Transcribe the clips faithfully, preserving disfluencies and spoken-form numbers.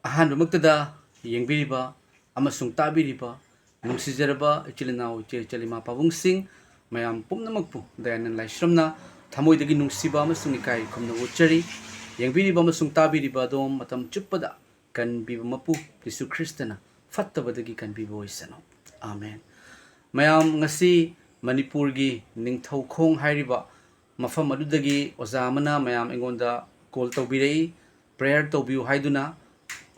ꯑꯍꯥꯟꯕꯃꯛꯇꯗ ꯌꯦꯡꯕꯤꯔꯤꯕ ꯑꯃꯁꯨꯡ ꯇꯥꯕꯤꯔꯤꯕ ꯅꯨꯡꯁꯤꯖꯔꯕ ꯏꯆꯤꯜ ꯏꯅꯥꯎ, ꯏꯆꯦ ꯏꯆꯜ, ꯏꯃꯥ ꯄꯥꯕꯨꯡꯁꯤꯡ, ꯃꯌꯥꯝ ꯄꯨꯝꯅꯃꯛꯄꯨ ꯗꯌꯥꯅꯟ ꯂꯥꯏꯁ꯭ꯔꯝꯅ ꯊꯃꯣꯏꯗꯒꯤ ꯅꯨꯡꯁꯤꯕ ꯑꯃꯁꯨꯡ ꯏꯀꯥꯏ ꯈꯨꯝꯅꯕ ꯎꯠꯆꯔꯤ꯫ ꯌꯦꯡꯕꯤꯔꯤꯕ ꯑꯃꯁꯨꯡ ꯇꯥꯕꯤꯔꯤꯕ ꯑꯗꯣꯝ ꯃꯇꯝ ꯆꯨꯞꯄꯗ ꯀꯟꯕꯤꯕ ꯃꯄꯨ ꯖꯤꯁꯨ ꯈ꯭ꯔꯤꯁꯇꯅ ꯐꯠꯇꯕꯗꯒꯤ ꯀꯟꯕꯤꯕ ꯑꯣꯏꯁꯅꯨ꯫ ꯑꯥꯃꯦꯟ꯫ ꯃꯌꯥꯝ, ꯉꯁꯤ ꯃꯅꯤꯄꯨꯔꯒꯤ ꯅꯤꯡꯊꯧꯈꯣꯡ ꯍꯥꯏꯔꯤꯕ ꯃꯐꯝ ꯑꯗꯨꯗꯒꯤ ꯑꯣꯖꯥ ꯑꯃꯅ ꯃꯌꯥꯝ ꯑꯩꯉꯣꯟꯗ ꯀꯣꯜ ꯇꯧꯕꯤꯔꯛꯏ, ꯄ꯭ꯔꯦꯌꯔ ꯇꯧꯕꯤꯌꯨ ꯍꯥꯏꯗꯨꯅ꯫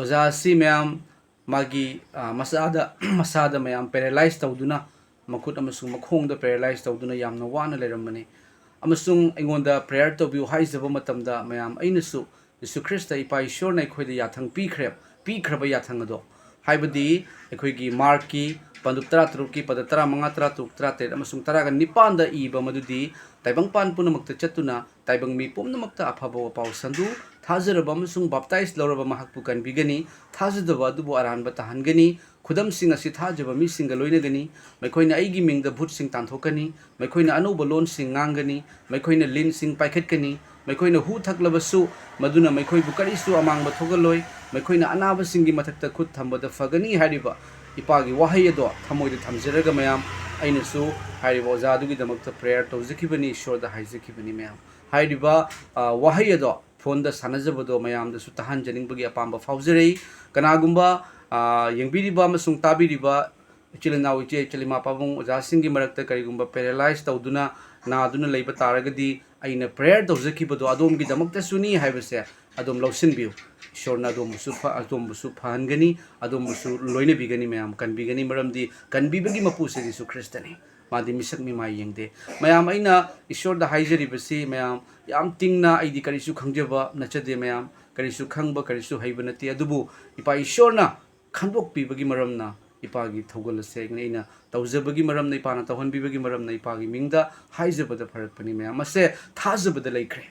ꯑꯣꯖꯥ ꯑꯁꯤ ꯃꯌꯥꯝ ꯃꯥꯒꯤ, ꯑ, ꯃꯁꯥꯗ, ꯃꯁꯥꯗ ꯃꯌꯥꯝ ꯄꯦꯔꯥꯂꯥꯏꯁ ꯇꯧꯗꯨꯅ, ꯃꯈꯨꯠ ꯑꯃꯁꯨꯡ ꯃꯈꯣꯡꯗ ꯄꯦꯔꯥꯂꯥꯏꯁ ꯇꯧꯗꯨꯅ ꯌꯥꯝꯅ ꯋꯥꯅ ꯂꯩꯔꯝꯕꯅꯤ꯫ ꯑꯃꯁꯨꯡ ꯑꯩꯉꯣꯟꯗ ꯄ꯭ꯔꯦꯌꯔ ꯇꯧꯕꯤꯌꯨ ꯍꯥꯏꯖꯕ ꯃꯇꯝꯗ, ꯃꯌꯥꯝ, ꯑꯩꯅꯁꯨ ꯖꯤꯁꯨ ꯈ꯭ꯔꯤꯁꯇ ꯏꯄꯥ ꯏꯁꯣꯔꯅ ꯑꯩꯈꯣꯏꯗ ꯌꯥꯊꯪ ꯄꯤꯈ꯭ꯔꯦ, ꯄꯤꯈ꯭ꯔꯕ ꯌꯥꯊꯪ ꯑꯗꯣ, ꯍꯥꯏꯕꯗꯤ ꯑꯩꯈꯣꯏꯒꯤ ꯃꯥꯔꯛꯀꯤ ꯄꯟꯗꯨꯞ ꯇꯔꯥꯇꯔꯨꯛꯀꯤ ꯄꯗ ꯇꯔꯥꯃꯉꯥ, ꯇꯔꯥꯇꯔꯨꯛ, ꯇꯔꯥꯇꯔꯦꯠ ꯑꯃꯁꯨꯡ ꯇꯔꯥꯒ ꯅꯤꯄꯥꯟꯗ ꯏꯕ ꯃꯗꯨꯗꯤ, "ꯇꯥꯏꯕꯪꯄꯥꯟ ꯄꯨꯝꯅꯃꯛꯇ ꯆꯠꯇꯨꯅ ꯇꯥꯏꯕꯪ ꯃꯤ ꯄꯨꯝꯅꯃꯛꯇ ꯑꯐꯕ ꯄꯥꯎ ꯁꯟꯗꯨ, ꯊꯥꯖꯔꯕ ꯑꯃꯁꯨꯡ ꯕꯥꯞꯇꯥꯏꯖ ꯂꯧꯔꯕ ꯃꯍꯥꯛꯄꯨ ꯀꯟꯕꯤꯒꯅꯤ, ꯊꯥꯖꯗꯕ ꯑꯗꯨꯕꯨ ꯑꯔꯥꯟꯕ ꯇꯥꯍꯟꯒꯅꯤ, ꯈꯨꯗꯝꯁꯤꯡ ꯑꯁꯤ ꯊꯥꯖꯕ ꯃꯤꯁꯤꯡꯒ ꯂꯣꯏꯅꯒꯅꯤ, ꯃꯈꯣꯏꯅ ꯑꯩꯒꯤ ꯃꯤꯡꯗ ꯚꯨꯠꯁꯤꯡ ꯇꯥꯟꯊꯣꯛꯀꯅꯤ, ꯃꯈꯣꯏꯅ ꯑꯅꯧꯕ ꯂꯣꯟꯁꯤꯡ ꯉꯥꯡꯒꯅꯤ, ꯃꯈꯣꯏꯅ ꯂꯤꯟꯁꯤꯡ ꯄꯥꯏꯈꯠꯀꯅꯤ, ꯃꯈꯣꯏꯅ ꯍꯨ ꯊꯛꯂꯕꯁꯨ ꯃꯗꯨꯅ ꯃꯈꯣꯏꯕꯨ ꯀꯔꯤꯁꯨ ꯑꯃꯥꯡꯕ ꯊꯣꯛꯍꯜꯂꯣꯏ, ꯃꯈꯣꯏꯅ ꯑꯅꯥꯕꯁꯤꯡꯒꯤ ꯃꯊꯛꯇ ꯈꯨꯠ ꯊꯝꯕꯗ ꯐꯒꯅꯤ" ꯍꯥꯏꯔꯤꯕ ꯏꯄꯥꯒꯤ ꯋꯥꯍꯩ ꯑꯗꯣ ꯊꯃꯣꯏꯗ ꯊꯝꯖꯔꯒ, ꯃꯌꯥꯝ, ꯑꯩꯅꯁꯨ ꯍꯥꯏꯔꯤꯕ ꯑꯣꯖꯥ ꯑꯗꯨꯒꯤꯗꯃꯛꯇ ꯄ꯭ꯔꯦꯌꯔ ꯇꯧꯖꯈꯤꯕꯅꯤ, ꯏꯁꯣꯔꯗ ꯍꯥꯏꯖꯈꯤꯕꯅꯤ, ꯃꯌꯥꯝ꯫ ꯍꯥꯏꯔꯤꯕ, ꯑ, ꯋꯥꯍꯩ ꯑꯗꯣ ꯐꯣꯟꯗ ꯁꯥꯟꯅꯖꯕꯗꯣ ꯃꯌꯥꯝꯗꯁꯨ ꯇꯥꯍꯟꯖꯅꯤꯡꯕꯒꯤ ꯑꯄꯥꯝꯕ ꯐꯥꯎꯖꯔꯛꯏ꯫ ꯀꯅꯥꯒꯨꯝꯕ, ꯑ, ꯌꯦꯡꯕꯤꯔꯤꯕ ꯑꯃꯁꯨꯡ ꯇꯥꯕꯤꯔꯤꯕ ꯏꯆꯤꯜ ꯏꯅꯥꯎ, ꯏꯆꯦ ꯏꯆꯜ, ꯏꯃꯥ ꯄꯥꯕꯨꯡ, ꯑꯣꯖꯥꯁꯤꯡꯒꯤ ꯃꯔꯛꯇ ꯀꯔꯤꯒꯨꯝꯕ ꯄꯦꯔꯥꯂꯥꯏꯁ ꯇꯧꯗꯨꯅ, ꯅꯥꯗꯨꯅ ꯂꯩꯕ ꯇꯥꯔꯒꯗꯤ, ꯑꯩꯅ ꯄ꯭ꯔꯦꯌꯔ ꯇꯧꯖꯈꯤꯕꯗꯣ ꯑꯗꯣꯝꯒꯤꯗꯃꯛꯇꯁꯨꯅꯤ ꯍꯥꯏꯕꯁꯦ ꯑꯗꯣꯝ ꯂꯧꯁꯤꯟꯕꯤꯌꯨ꯫ ꯏꯁꯣꯔꯅ ꯑꯗꯣꯝꯕꯨꯁꯨ ꯐ-, ꯑꯗꯣꯝꯕꯨꯁꯨ ꯐꯍꯟꯒꯅꯤ, ꯑꯗꯣꯝꯕꯨꯁꯨ ꯂꯣꯏꯅꯕꯤꯒꯅꯤ, ꯃꯌꯥꯝ, ꯀꯟꯕꯤꯒꯅꯤ, ꯃꯔꯝꯗꯤ ꯀꯟꯕꯤꯕꯒꯤ ꯃꯄꯨꯁꯦ ꯖꯤꯁꯨ ꯈ꯭ꯔꯤꯁꯇꯅꯤ꯫ ꯃꯥꯗꯤ ꯃꯤꯁꯛ ꯃꯤꯃꯥꯏ ꯌꯦꯡꯗꯦ꯫ ꯃꯌꯥꯝ, ꯑꯩꯅ ꯏꯁꯣꯔꯗ ꯍꯥꯏꯖꯔꯤꯕꯁꯤ, ꯃꯌꯥꯝ, ꯌꯥꯝ ꯇꯤꯡꯅ ꯑꯩꯗꯤ ꯀꯔꯤꯁꯨ ꯈꯪꯖꯕ ꯅꯠꯆꯗꯦ, ꯃꯌꯥꯝ, ꯀꯔꯤꯁꯨ ꯈꯪꯕ, ꯀꯔꯤꯁꯨ ꯍꯩꯕ ꯅꯠꯇꯦ, ꯑꯗꯨꯕꯨ ꯏꯄꯥ ꯏꯁꯣꯔꯅ ꯈꯟꯗꯣꯛꯄꯤꯕꯒꯤ ꯃꯔꯝꯅ, ꯏꯄꯥꯒꯤ ꯊꯧꯒꯜ ꯑꯁꯦ ꯑꯩꯅ ꯇꯧꯖꯕꯒꯤ ꯃꯔꯝꯅ, ꯏꯄꯥꯅ ꯇꯧꯍꯟꯕꯤꯕꯒꯤ ꯃꯔꯝꯅ, ꯏꯄꯥꯒꯤ ꯃꯤꯡꯗ ꯍꯥꯏꯖꯕꯗ ꯐꯔꯛꯄꯅꯤ꯫ ꯃꯌꯥꯝ ꯑꯁꯦ ꯊꯥꯖꯕꯗ ꯂꯩꯈ꯭ꯔꯦ꯫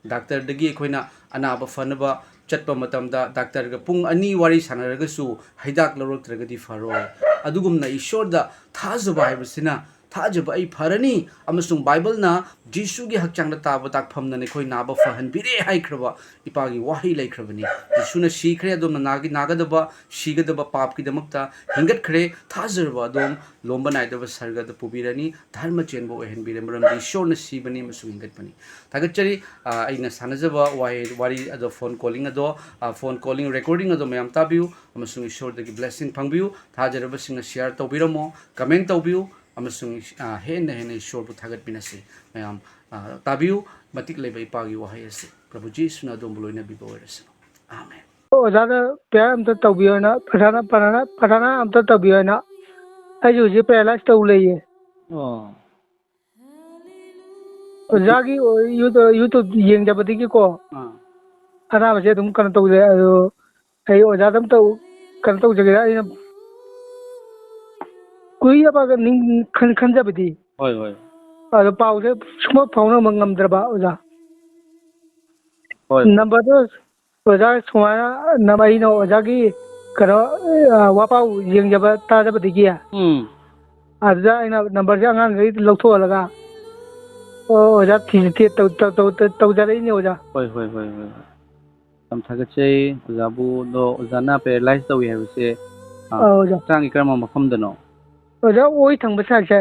ꯗꯥꯛꯇꯔꯗꯒꯤ ꯑꯩꯈꯣꯏꯅ ꯑꯅꯥꯕ ꯐꯅꯕ ꯆꯠꯄ ꯃꯇꯝꯗ, ꯗꯥꯛꯇꯔꯒ ꯄꯨꯡ ꯑꯅꯤ ꯋꯥꯔꯤ ꯁꯥꯟꯅꯔꯒꯁꯨ ꯍꯤꯗꯥꯛ ꯂꯧꯔꯛꯇ꯭ꯔꯒꯗꯤ ꯐꯔꯣꯏ꯫ ꯑꯗꯨꯒꯨꯝꯅ ꯏꯁꯣꯔꯗ ꯊꯥꯖꯕ ꯍꯥꯏꯕꯁꯤꯅ ꯊꯥꯖꯕ ꯑꯩ ꯐꯔꯅꯤ, ꯑꯃꯁꯨꯡ ꯕꯥꯏꯕꯜꯅ ꯖꯤꯁꯨꯒꯤ ꯍꯛꯆꯥꯡꯗ ꯇꯥꯕ ꯗꯥꯛꯐꯝꯅ ꯅꯈꯣꯏ ꯅꯥꯕ ꯐꯍꯟꯕꯤꯔꯦ ꯍꯥꯏꯈ꯭ꯔꯕ ꯏꯄꯥꯒꯤ ꯋꯥꯍꯩ ꯂꯩꯈ꯭ꯔꯕꯅꯤ꯫ ꯖꯤꯁꯨꯅ ꯁꯤꯈ꯭ꯔꯦ, ꯑꯗꯣꯝꯅ ꯅꯥꯒꯤ-, ꯅꯥꯒꯗꯕ, ꯁꯤꯒꯗꯕ ꯄꯥꯞꯀꯤꯗꯃꯛꯇ ꯍꯤꯡꯒꯠꯈ꯭ꯔꯦ꯫ ꯊꯥꯖꯔꯕ ꯑꯗꯣꯝ ꯂꯣꯝꯕ ꯅꯥꯏꯗꯕ ꯁꯔꯒꯗ ꯄꯨꯕꯤꯔꯅꯤ, ꯙꯔꯃ ꯆꯦꯟꯕ ꯑꯣꯏꯍꯟꯕꯤꯔꯦ, ꯃꯔꯝꯗꯤ ꯏꯁꯣꯔꯅ ꯁꯤꯕꯅꯤ ꯑꯃꯁꯨꯡ ꯍꯤꯡꯒꯠꯄꯅꯤ꯫ ꯊꯥꯒꯠꯆꯔꯤ꯫ ꯑ, ꯑꯩꯅ ꯁꯥꯟꯅꯖꯕ ꯋꯥꯍꯩ, ꯋꯥꯔꯤ ꯑꯗꯣ, ꯐꯣꯟ ꯀꯣꯂꯤꯡ ꯑꯗꯣ, ꯑ, ꯐꯣꯟ ꯀꯣꯂꯤꯡ ꯔꯦꯀꯣꯔꯗꯤꯡ ꯑꯗꯣ ꯃꯌꯥꯝ ꯇꯥꯕꯤꯌꯨ ꯑꯃꯁꯨꯡ ꯏꯁꯣꯔꯗꯒꯤ ꯕ꯭ꯂꯦꯁꯤꯡ ꯐꯪꯕꯤꯌꯨ꯫ ꯊꯥꯖꯔꯕꯁꯤꯡꯅ ꯁꯤꯌꯥꯔ ꯇꯧꯕꯤꯔꯝꯃꯣ, ꯀꯃꯦꯟ ꯇꯧꯕꯤꯌꯨ ꯑꯃꯁꯨꯡ, ꯑ, ꯍꯦꯟꯅ ꯍꯦꯟꯅ ꯏꯁꯣꯔꯕꯨ ꯊꯥꯒꯠꯃꯤꯟꯅꯁꯤ꯫ ꯃꯌꯥꯝ, ꯑ, ꯇꯥꯕꯤꯌꯨ, ꯃꯇꯤꯛ ꯂꯩꯕ ꯏꯄꯥꯒꯤ ꯋꯥꯍꯩ ꯑꯁꯤ꯫ ꯄ꯭ꯔꯚꯨ ꯖꯤꯁꯨꯅ ꯑꯗꯣꯝꯕꯨ ꯂꯣꯏꯅꯕꯤꯕ ꯑꯣꯏꯔꯁꯅꯨ꯫ ꯑꯥꯃꯦꯟ꯫ ꯑꯣꯖꯥꯗ ꯄ꯭ꯔꯦꯌꯔ ꯑꯝꯇ ꯇꯧꯕꯤꯌꯣꯅ, ꯄ꯭ꯔꯊꯥꯅ, ꯄ꯭ꯔꯊꯥꯅ, ꯄ꯭ꯔꯊꯥꯅ ꯑꯝꯇ ꯇꯧꯕꯤꯌꯣꯅ꯫ ꯑꯩꯁꯨ ꯍꯧꯖꯤꯛ ꯄꯦꯔꯥꯂꯥꯏꯁ ꯇꯧ ꯂꯩꯌꯦ꯫ ꯑꯣ꯫ ꯑꯣꯖꯥꯒꯤ ꯌꯨꯇꯨ-, ꯌꯨꯇꯨꯕ ꯌꯦꯡꯖꯕꯗꯒꯤꯀꯣ, ꯑꯥ꯫ ꯑꯅꯥꯕꯁꯦ ꯑꯗꯨꯝ ꯀꯩꯅꯣ ꯇꯧꯖꯩ꯫ ꯑꯗꯣ ꯑꯩ ꯑꯣꯖꯥꯗ ꯑꯝꯇ ꯀꯩꯅꯣ ꯇꯧꯖꯒꯦ, ꯑꯩꯅ ꯀꯨꯏꯔꯕ ꯅꯤꯡ-, ꯈꯟ-, ꯈꯟꯖꯕꯗꯤ꯫ ꯍꯣꯏ, ꯍꯣꯏ꯫ ꯑꯗꯣ ꯄꯥꯎꯁꯦ ꯁꯨꯡꯐꯥꯎ ꯐꯥꯎꯅꯕ ꯉꯝꯗ꯭ꯔꯕ, ꯑꯣꯖꯥ꯫ ꯍꯣꯏ꯫ ꯅꯝꯕꯔꯗꯣ ꯑꯣꯖꯥ ꯁꯨꯃꯥꯏꯅ ꯅꯝ-, ꯑꯩꯅ ꯑꯣꯖꯥꯒꯤ ꯀꯩꯅꯣ, ꯑ, ꯋꯥꯄꯥꯎ ꯌꯦꯡꯖꯕ ꯇꯥꯖꯕꯗꯒꯤ, ꯎꯝ꯫ ꯑꯗꯨꯗ ꯑꯩꯅ ꯅꯝꯕꯔꯁꯦ ꯑꯉꯥꯡꯈꯩ ꯂꯧꯊꯣꯛꯍꯜꯂꯒ, ꯑꯣ, ꯑꯣꯖꯥ ꯊꯤ-, ꯊꯤ-, ꯇꯧ-, ꯇꯧ-, ꯇꯧ-, ꯇꯧꯖꯔꯛꯏꯅꯦ, ꯑꯣꯖꯥ꯫ ꯍꯣꯏ, ꯍꯣꯏ, ꯍꯣꯏ, ꯍꯣꯏ꯫ ꯌꯥꯝ ꯊꯥꯒꯠꯆꯩ ꯑꯣꯖꯥꯕꯨ꯫ ꯑꯗꯣ ꯑꯣꯖꯥꯅ ꯄꯦꯔꯥꯂꯥꯏꯁ ꯇꯧꯏ ꯍꯥꯏꯕꯁꯦ, ꯑ, ꯑꯧ, ꯑꯣꯖꯥ꯫ ꯍꯛꯆꯥꯡꯒꯤ ꯀꯔꯝꯕ ꯃꯐꯝꯗꯅꯣ? ꯑꯣꯖꯥ, ꯑꯣꯏ ꯊꯪꯕ ꯁꯥꯏꯠꯁꯦ꯫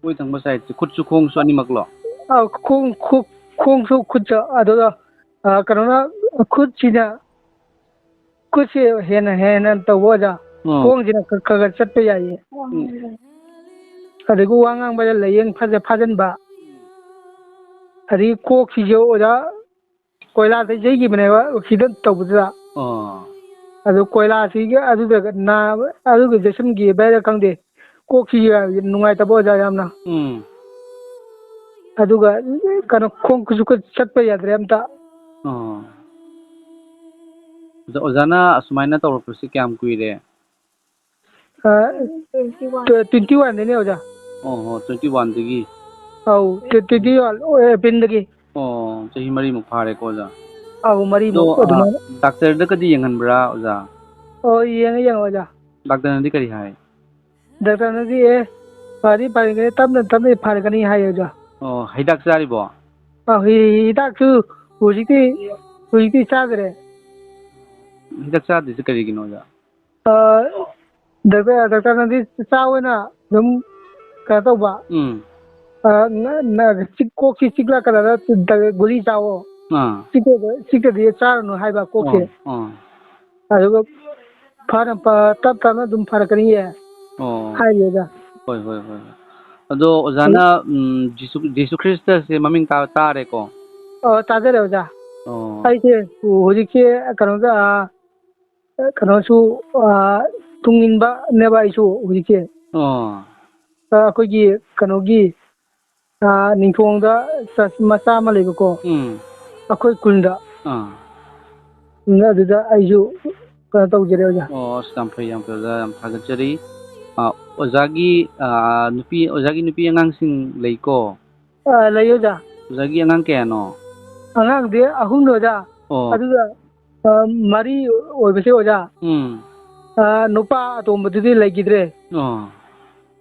ꯑꯣꯏ ꯊꯪꯕ ꯁꯥꯏꯠꯁꯦ, ꯈꯨꯠꯁꯨ ꯈꯣꯡꯁꯨ ꯑꯅꯤꯃꯛꯂꯣ? ꯑꯧ, ꯈꯣꯡ-, ꯈꯨ-, ꯈꯣꯡꯁꯨ ꯈꯨꯠꯁꯨ꯫ ꯑꯗꯨꯒ, ꯑ, ꯀꯩꯅꯣꯅ, ꯈꯨꯠꯁꯤꯅ, ꯈꯨꯠꯁꯦ ꯍꯦꯟꯅ, ꯍꯦꯟꯅ ꯇꯧꯕ, ꯑꯣꯖꯥ꯫ ꯑꯣ꯫ ꯈꯣꯡꯁꯤꯅ ꯈ-, ꯈ-, ꯈ ꯆꯠꯄ ꯌꯥꯏꯌꯦ꯫ ꯎꯝ꯫ ꯑꯗꯒꯤ ꯋꯥ ꯉꯥꯡꯕꯗ ꯂꯥꯏꯌꯦꯡ ꯐꯖ-, ꯐꯥꯖꯤꯟꯕ꯫ ꯑꯗꯒꯤ ꯀꯣꯛꯁꯤꯁꯨ, ꯑꯣꯖꯥ, ꯀꯣꯏꯂꯥꯗ ꯌꯩꯈꯤꯕꯅꯦꯕ, ꯑꯦꯛꯁꯤꯗꯦꯟ ꯇꯧꯕꯗꯨꯗ꯫ ꯑꯣ꯫ ꯑꯗꯨ ꯀꯣꯏꯂꯥꯁꯤꯒꯤ ꯑꯗꯨꯗ ꯅꯥꯕ, ꯑꯗꯨꯒꯤ ꯌꯩꯁꯟꯈꯤꯕꯩꯔ ꯈꯪꯗꯦ, ꯀꯣꯛꯁꯤ ꯅꯨꯡꯉꯥꯏꯇꯕ, ꯑꯣꯖꯥ, ꯌꯥꯝꯅ꯫ ꯎꯝ꯫ ꯑꯗꯨꯒ ꯀꯩꯅꯣ, ꯈꯣꯡ ꯈꯨꯠꯁꯨ ꯈꯨꯠ ꯆꯠꯄ ꯌꯥꯗ꯭ꯔꯦ ꯑꯝꯇ꯫ ꯑꯣ꯫ ꯑꯗꯣ ꯑꯣꯖꯥꯅ ꯑꯁꯨꯃꯥꯏꯅ ꯇꯧꯔꯛꯄꯁꯤ ꯀꯌꯥꯝ ꯀꯨꯏꯔꯦ? ꯑ, twenty one꯫ Twenty one ꯗꯩꯅꯦ, ꯑꯣꯖꯥ꯫ ꯑꯣ ꯍꯣ, twenty one ꯗꯒꯤ? ꯑꯧ, twenty one ꯑꯦꯄ꯭ꯔꯤꯜꯗꯒꯤ꯫ ꯑꯣ, ꯆꯍꯤ ꯃꯔꯤꯃꯨꯛ ꯐꯥꯔꯦꯀꯣ, ꯑꯣꯖꯥ꯫ ꯑꯧ, ꯃꯔꯤꯃꯨꯛ ꯑꯗꯣ, ꯑ, ꯑꯗꯨꯃꯥꯏꯅ꯫ ꯗꯥꯛꯇꯔꯗꯒꯗꯤ ꯌꯦꯡꯍꯟꯕ꯭ꯔꯥ, ꯑꯣꯖꯥ? ꯑꯣ, ꯌꯦꯡꯉꯦ, ꯌꯦꯡꯉꯦ, ꯑꯣꯖꯥ꯫ ꯗꯥꯛꯇꯔꯅꯗꯤ ꯀꯔꯤ ꯍꯥꯏ? ꯗꯥꯛꯇꯔꯅꯗꯤ, ꯑꯦ, ꯐꯗꯤ ꯐꯔꯛꯀꯅꯤ, ꯇꯞꯅ ꯇꯞꯅ ꯐꯔꯛꯀꯅꯤ ꯍꯥꯏꯌꯦ ꯑꯣꯖꯥ꯫ ꯑꯣ, ꯍꯤꯗꯥꯛ ꯆꯥꯔꯤꯕꯣ? ꯑꯥ, ꯍꯤ-, ꯍꯤꯗꯥꯛꯁꯨ ꯍꯧꯖꯤꯛꯇꯤ, ꯍꯧꯖꯤꯛꯇꯤ ꯆꯥꯗ꯭ꯔꯦ꯫ ꯍꯤꯗꯥꯛ ꯆꯥꯗ꯭ꯔꯤꯁꯦ ꯀꯔꯤꯒꯤꯅꯣ ꯑꯣꯖꯥ? ꯑꯥ, ꯗꯥꯛꯇꯔ, ꯗꯥꯛꯇꯔꯅꯗꯤ ꯆꯥꯎꯅ ꯑꯗꯨꯝ ꯀꯩꯅꯣ ꯇꯧꯕ꯫ ꯎꯝ꯫ ꯑꯥ, ꯅ-, ꯅ-, ꯆꯤꯛ-, ꯀꯣꯛꯁꯤ ꯆꯤꯛꯂꯛꯀꯗ꯭ꯔꯥ ꯒꯨꯂꯤ ꯆꯥꯎꯑꯣ꯫ ꯑꯥ꯫ ꯆꯤꯛꯇꯗꯤ, ꯆꯤꯛꯇꯗꯤ ꯆꯥꯔꯨꯅꯨ ꯍꯥꯏꯕ ꯀꯣꯛꯁꯦ꯫ ꯑꯣ, ꯑꯣ꯫ ꯑꯗꯨꯒ ꯐꯅ ꯐ-, ꯇꯞ ꯇꯞꯅ ꯑꯗꯨꯝ ꯐꯔꯛꯀꯅꯤꯌꯦ ꯑꯣ꯫ ꯍꯥꯏꯔꯤꯗ꯫ ꯍꯣꯏ, ꯍꯣꯏ, ꯍꯣꯏ, ꯍꯣꯏ꯫ ꯑꯗꯣ ꯑꯣꯖꯥꯅ, ꯎꯝ, ꯖꯤꯁꯨ, ꯖꯤꯁꯨ ꯈ꯭ꯔꯤꯁꯇꯁꯦ ꯃꯃꯤꯡ ꯇꯥ-, ꯇꯥꯔꯦꯀꯣ? ꯑꯣ, ꯇꯥꯖꯔꯦ ꯑꯣꯖꯥ꯫ ꯑꯣ꯫ ꯑꯩꯁꯦ ꯍꯧꯖꯤꯛꯁꯦ ꯀꯩꯅꯣꯗ, ꯑꯥ, ꯀꯩꯅꯣꯁꯨ, ꯑꯥ, ꯇꯨꯡ ꯏꯟꯕꯅꯦꯕ ꯑꯩꯁꯨ ꯍꯧꯖꯤꯛꯁꯦ꯫ ꯑꯣ꯫ ꯑꯥ, ꯑꯩꯈꯣꯏꯒꯤ ꯀꯩꯅꯣꯒꯤ, ꯑꯥ, ꯅꯤꯡꯊꯧꯗ ꯆꯔꯆ ꯃꯆꯥ ꯑꯃ ꯂꯩꯕꯀꯣ꯫ ꯎꯝ꯫ ꯑꯩꯈꯣꯏ ꯈꯨꯜꯗ꯫ ꯑꯥ꯫ ꯎꯝ, ꯑꯗꯨꯗ ꯑꯩꯁꯨ ꯀꯩꯅꯣ ꯇꯧꯖꯔꯦ, ꯑꯣꯖꯥ꯫ ꯑꯣ, ꯑꯁ, ꯌꯥꯝ ꯐꯩ, ꯌꯥꯝ ꯐꯩ, ꯑꯣꯖꯥ, ꯌꯥꯝ ꯊꯥꯒꯠꯆꯔꯤ꯫ ꯑꯥ, ꯑꯣꯖꯥꯒꯤ, ꯑꯥ, ꯅꯨꯄꯤ, ꯑꯣꯖꯥꯒꯤ ꯅꯨꯄꯤ ꯑꯉꯥꯡꯁꯤꯡ ꯂꯩꯀꯣ? ꯑꯥ, ꯂꯩ, ꯑꯣꯖꯥ꯫ ꯑꯣꯖꯥꯒꯤ ꯑꯉꯥꯡ ꯀꯌꯥꯅꯣ? ꯑꯉꯥꯡꯗꯤ ꯑꯍꯨꯝꯅꯤ, ꯑꯣꯖꯥ꯫ ꯑꯣ꯫ ꯑꯗꯨꯒ, ꯑꯥ, ꯃꯔꯤ ꯑꯣꯏꯕꯁꯦ, ꯑꯣꯖꯥ꯫ ꯎꯝ꯫ ꯑꯥ, ꯅꯨꯄꯥ ꯑꯇꯣꯝꯕꯗꯨꯗꯤ ꯂꯩꯈꯤꯗ꯭ꯔꯦ꯫ ꯑꯣ꯫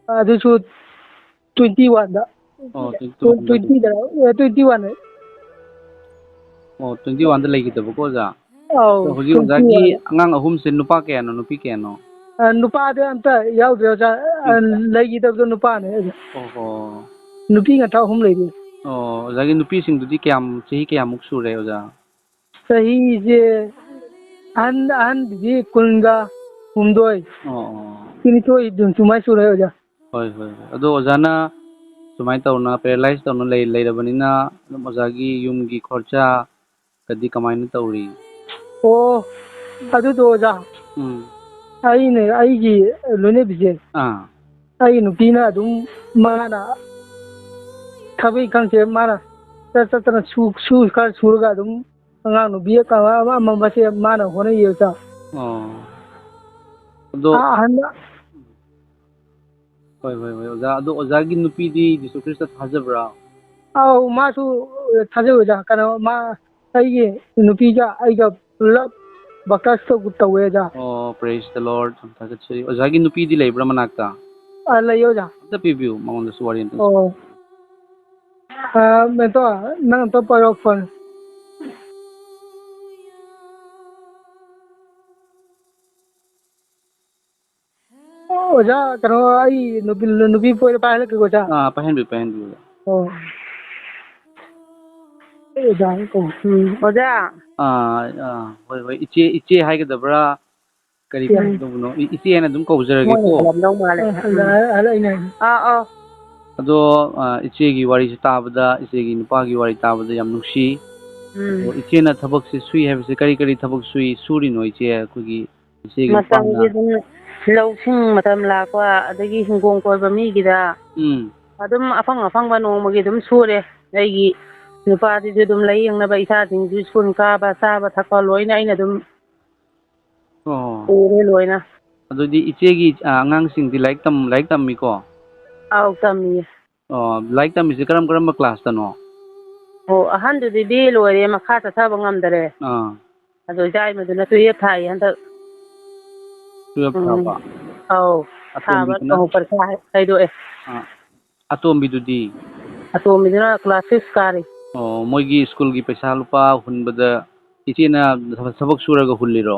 ꯑꯗꯨꯁꯨ twenty one ꯗ꯫ ꯑꯣ, twenty one ꯗ꯫ Twenty ꯗ, ꯑꯦ, twenty one꯫ ꯑꯣ, twenty one ꯗ ꯂꯩꯈꯤꯗꯕꯀꯣ, ꯑꯣꯖꯥ? ꯑꯧ, ꯑꯗꯣ ꯍꯧꯖꯤꯛ ꯑꯣꯖꯥꯒꯤ twenty one꯫ ꯑꯉꯥꯡ ꯑꯍꯨꯝꯁꯦ ꯅꯨꯄꯥ ꯀꯌꯥꯅꯣ, ꯅꯨꯄꯤ ꯀꯌꯥꯅꯣ? ꯑ, ꯅꯨꯄꯥꯗꯤ ꯑꯝꯇ ꯌꯥꯎꯗ꯭ꯔꯦ, ꯑꯣꯖꯥ꯫ ꯑ, ꯎꯝ꯫ ꯂꯩꯈꯤꯗꯕꯗꯣ ꯅꯨꯄꯥꯅꯦ, ꯑꯣꯖꯥ꯫ ꯑꯣꯍꯣ꯫ ꯅꯨꯄꯤ ꯉꯥꯛꯇ ꯑꯍꯨꯝ ꯂꯩꯔꯤ꯫ ꯑꯣ, ꯑꯣꯖꯥꯒꯤ ꯅꯨꯄꯤꯁꯤꯡꯗꯨꯗꯤ ꯀꯌꯥꯝ, ꯆꯍꯤ ꯀꯌꯥꯃꯨꯛ ꯁꯨꯔꯦ, ꯑꯣꯖꯥ? ꯆꯍꯤꯁꯦ ꯑꯍꯟ, ꯑꯍꯟꯗꯨꯗꯤ ꯀꯨꯟꯒ ꯍꯨꯝꯗꯣꯏ, ꯑꯣ, ꯑꯣ꯫ ꯀꯨꯟꯅꯤꯊꯣꯏ ꯑꯗꯨꯝ ꯁꯨꯃꯥꯏꯅ ꯁꯨꯔꯦ, ꯑꯣꯖꯥ꯫ ꯍꯣꯏ, ꯍꯣꯏ, ꯍꯣꯏ꯫ ꯑꯗꯣ ꯑꯣꯖꯥꯅ ꯁꯨꯃꯥꯏꯅ ꯇꯧꯅ, paralyze ꯇꯧꯅ ꯂꯩ-, ꯂꯩꯔꯕꯅꯤꯅ, ꯑꯗꯨꯝ ꯑꯣꯖꯥꯒꯤ ꯌꯨꯝꯒꯤ ꯈꯣꯔꯁꯥꯒꯗꯤ ꯀꯃꯥꯏꯅ ꯇꯧꯔꯤ? ꯑꯣ, ꯑꯗꯨꯗꯣ, ꯑꯣꯖꯥ, ꯎꯝ꯫ ꯑꯩꯅ, ꯑꯩꯒꯤ ꯂꯣꯏꯅꯕꯤꯁꯦ, ꯑꯥ꯫ ꯑꯩꯒꯤ ꯅꯨꯄꯤꯅ ꯑꯗꯨꯝ, ꯃꯥꯅ ꯊꯕꯛ ꯏꯪꯈꯥꯡꯁꯦ ꯃꯥꯅ ꯆꯠ-, ꯆꯠꯇꯅ ꯁꯨ-, ꯁꯨ-, ꯈꯔ ꯁꯨꯔꯒ ꯑꯗꯨꯝ ꯑꯉꯥꯡ ꯅꯨꯄꯤ ꯑꯃ, ꯑꯃ, ꯑꯃꯁꯦ ꯃꯥꯅ ꯍꯣꯠꯅꯩꯌꯦ, ꯑꯣꯖꯥ꯫ ꯑꯣ꯫ ꯑꯗꯣ ꯑꯥ, ꯑꯍꯟ ꯍꯣꯏ, ꯍꯣꯏ, ꯍꯣꯏ, ꯑꯣꯖꯥ꯫ ꯑꯗꯣ ꯑꯣꯖꯥꯒꯤ ꯅꯨꯄꯤꯗꯤ ꯖꯤꯁꯨ ꯈ꯭ꯔꯤꯁꯇ ꯊꯥꯖꯕ꯭ꯔꯥ? ꯑꯧ, ꯃꯥꯁꯨ ꯊꯥꯖꯩ, ꯑꯣꯖꯥ꯫ ꯀꯩꯅꯣ, ꯃꯥ, ꯑꯩꯒꯤ ꯅꯨꯄꯤꯒ ꯑꯩꯒ ꯄꯨꯂꯞ baptize ꯇꯧ-, ꯇꯧꯋꯦ, ꯑꯣꯖꯥ꯫ ꯑꯣ, praise the Lord꯫ ꯌꯥꯝ ꯊꯥꯒꯠꯆꯔꯤ꯫ ꯑꯣꯖꯥꯒꯤ ꯅꯨꯄꯤꯗꯤ ꯂꯩꯕ꯭ꯔꯥ ꯃꯅꯥꯛꯇ? ꯑꯥ, ꯂꯩꯌꯦ, ꯑꯣꯖꯥ꯫ ꯑꯝꯇ ꯄꯤꯕꯤꯌꯨ, ꯃꯉꯣꯟꯗꯁꯨ ꯋꯥꯔꯤ ꯑꯝꯇ꯫ ꯑꯣ꯫ ꯑꯥ, ꯃꯦꯟꯇꯣ, ꯅꯪ ꯑꯝꯇ ꯄꯥꯏꯔꯣ ꯐꯣꯟ꯫ ꯑꯣꯖꯥ, ꯀꯩꯅꯣ, ꯑꯩ ꯅꯨꯄꯤ, ꯅꯨꯄꯤ ꯄꯣꯏꯔ ꯄꯥꯏꯍꯜꯂꯛꯀꯦꯀꯣ, ꯑꯣꯖꯥ꯫ ꯑꯥ, ꯄꯥꯏꯍꯟꯕꯤꯌꯨ, ꯄꯥꯏꯍꯟꯕꯤꯌꯨ, ꯑꯣꯖꯥ꯫ ꯑꯣ꯫ ꯑꯩ ꯑꯣꯖꯥ ꯀꯧ-, ꯎꯝ, ꯑꯣꯖꯥ꯫ ꯑꯥ, ꯑꯥ, ꯍꯣꯏ, ꯍꯣꯏ, ꯏꯆꯦ, ꯏꯆꯦ ꯍꯥꯏꯒꯗꯕ꯭ꯔꯥ? ꯀꯔꯤ ꯏꯆꯦ꯫ ꯀꯧꯗꯧꯕꯅꯣ? ꯏ-, ꯏꯆꯦ ꯍꯥꯏꯅ ꯑꯗꯨꯝ ꯀꯧꯖꯔꯒꯦꯀꯣ꯫ ꯃꯣꯏꯅ ꯍꯦꯜꯂꯝꯗꯧ ꯃꯥꯜꯂꯦ꯫ ꯑ, ꯍꯜꯂ-, ꯎꯝ꯫ ꯍꯜꯂꯛꯏꯅꯦ꯫ ꯑꯥ, ꯑꯥ꯫ ꯑꯗꯣ, ꯑ, ꯏꯆꯦꯒꯤ ꯋꯥꯔꯤꯁꯤ ꯇꯥꯕꯗ, ꯏꯆꯦꯒꯤ ꯅꯨꯄꯥꯒꯤ ꯋꯥꯔꯤ ꯇꯥꯕꯗ ꯌꯥꯝ ꯅꯨꯡꯁꯤ꯫ ꯎꯝ꯫ ꯑꯗꯣ ꯏꯆꯦꯅ ꯊꯕꯛꯁꯤ ꯁꯨꯏ ꯍꯥꯏꯕꯁꯦ ꯀꯔꯤ ꯀꯔꯤ ꯊꯕꯛ ꯁꯨꯏ, ꯁꯨꯔꯤꯅꯣ ꯏꯆꯦ? ꯑꯩꯈꯣꯏꯒꯤ ꯏꯆꯦꯒꯤ ꯃꯇꯝꯒꯤ ꯅꯨꯄꯥꯅ ꯑꯗꯨꯝ ꯂꯧꯁꯤꯡ ꯃꯇꯝ ꯂꯥꯛꯄ, ꯑꯗꯒꯤ ꯍꯤꯡꯒꯣꯜ ꯀꯣꯏꯕ ꯃꯤꯒꯤꯗ ꯎꯝ꯫ ꯑꯗꯨꯝ ꯑꯐꯪ ꯑꯐꯪꯕ ꯅꯣꯡꯃꯒꯤ ꯑꯗꯨꯝ ꯁꯨꯔꯦ꯫ ꯑꯩꯒꯤ ꯅꯨꯄꯥꯁꯤꯁꯨ ꯑꯗꯨꯝ ꯂꯥꯏꯌꯦꯡꯅꯕ, ꯏꯆꯥꯁꯤꯡꯁꯨ ꯁ꯭ꯀꯨꯜ ꯀꯥꯕ, ꯆꯥꯕ ꯊꯛꯄ ꯂꯣꯏꯅ ꯑꯩꯅ ꯑꯗꯨꯝ ꯑꯣ꯫ ꯄꯨꯔꯦ ꯂꯣꯏꯅ꯫ ꯑꯗꯨꯗꯤ ꯏꯆꯦꯒꯤ, ꯑ, ꯑꯉꯥꯡꯁꯤꯡꯗꯤ ꯂꯥꯏꯔꯤꯛ ꯇꯝ-, ꯂꯥꯏꯔꯤꯛ ꯇꯝꯃꯤꯀꯣ? ꯑꯧ, ꯇꯝꯃꯤꯌꯦ꯫ ꯑꯣ, ꯂꯥꯏꯔꯤꯛ ꯇꯝꯃꯤꯁꯦ ꯀꯔꯝ ꯀꯔꯝꯕ ꯀ꯭ꯂꯥꯁꯇꯅꯣ? ꯑꯣ, ꯑꯍꯟꯗꯨꯗꯤ ꯕꯤ ꯑꯦ ꯂꯣꯏꯔꯦ, ꯃꯈꯥ ꯆꯠꯊꯕ ꯉꯝꯗꯔꯦ꯫ ꯑꯥ꯫ ꯑꯗꯣ ꯏꯆꯥꯏꯃꯗꯨꯅ ꯇꯨꯌꯦꯜꯞ ꯊꯥꯏꯌꯦ ꯍꯟꯗꯛ꯫ ꯇꯨꯌꯦꯜꯞ ꯎꯝ꯫ ꯊꯥꯕ? ꯑꯧ, ꯊꯥꯕ ꯑꯇꯣꯝꯕꯤꯗꯨꯅ? ꯑꯃꯨꯛ ꯄꯔꯤꯈꯥ ꯍꯥꯏ-, ꯍꯥꯏꯗꯣꯛꯑꯦ꯫ ꯑꯥ, ꯑꯇꯣꯝꯕꯤꯗꯨꯗꯤ? ꯑꯇꯣꯝꯕꯤꯗꯨꯅ ꯀ꯭ꯂꯥꯁ ꯁꯤꯛꯁ ꯀꯥꯔꯤ꯫ ꯑꯣ, ꯃꯣꯏꯒꯤ ꯁ꯭ꯀꯨꯜꯒꯤ ꯄꯩꯁꯥ ꯂꯨꯄꯥ ꯍꯨꯟꯕꯗ ꯏꯆꯦꯅ ꯊꯕꯛ ꯁꯨꯔꯒ ꯍꯨꯜꯂꯤꯔꯣ?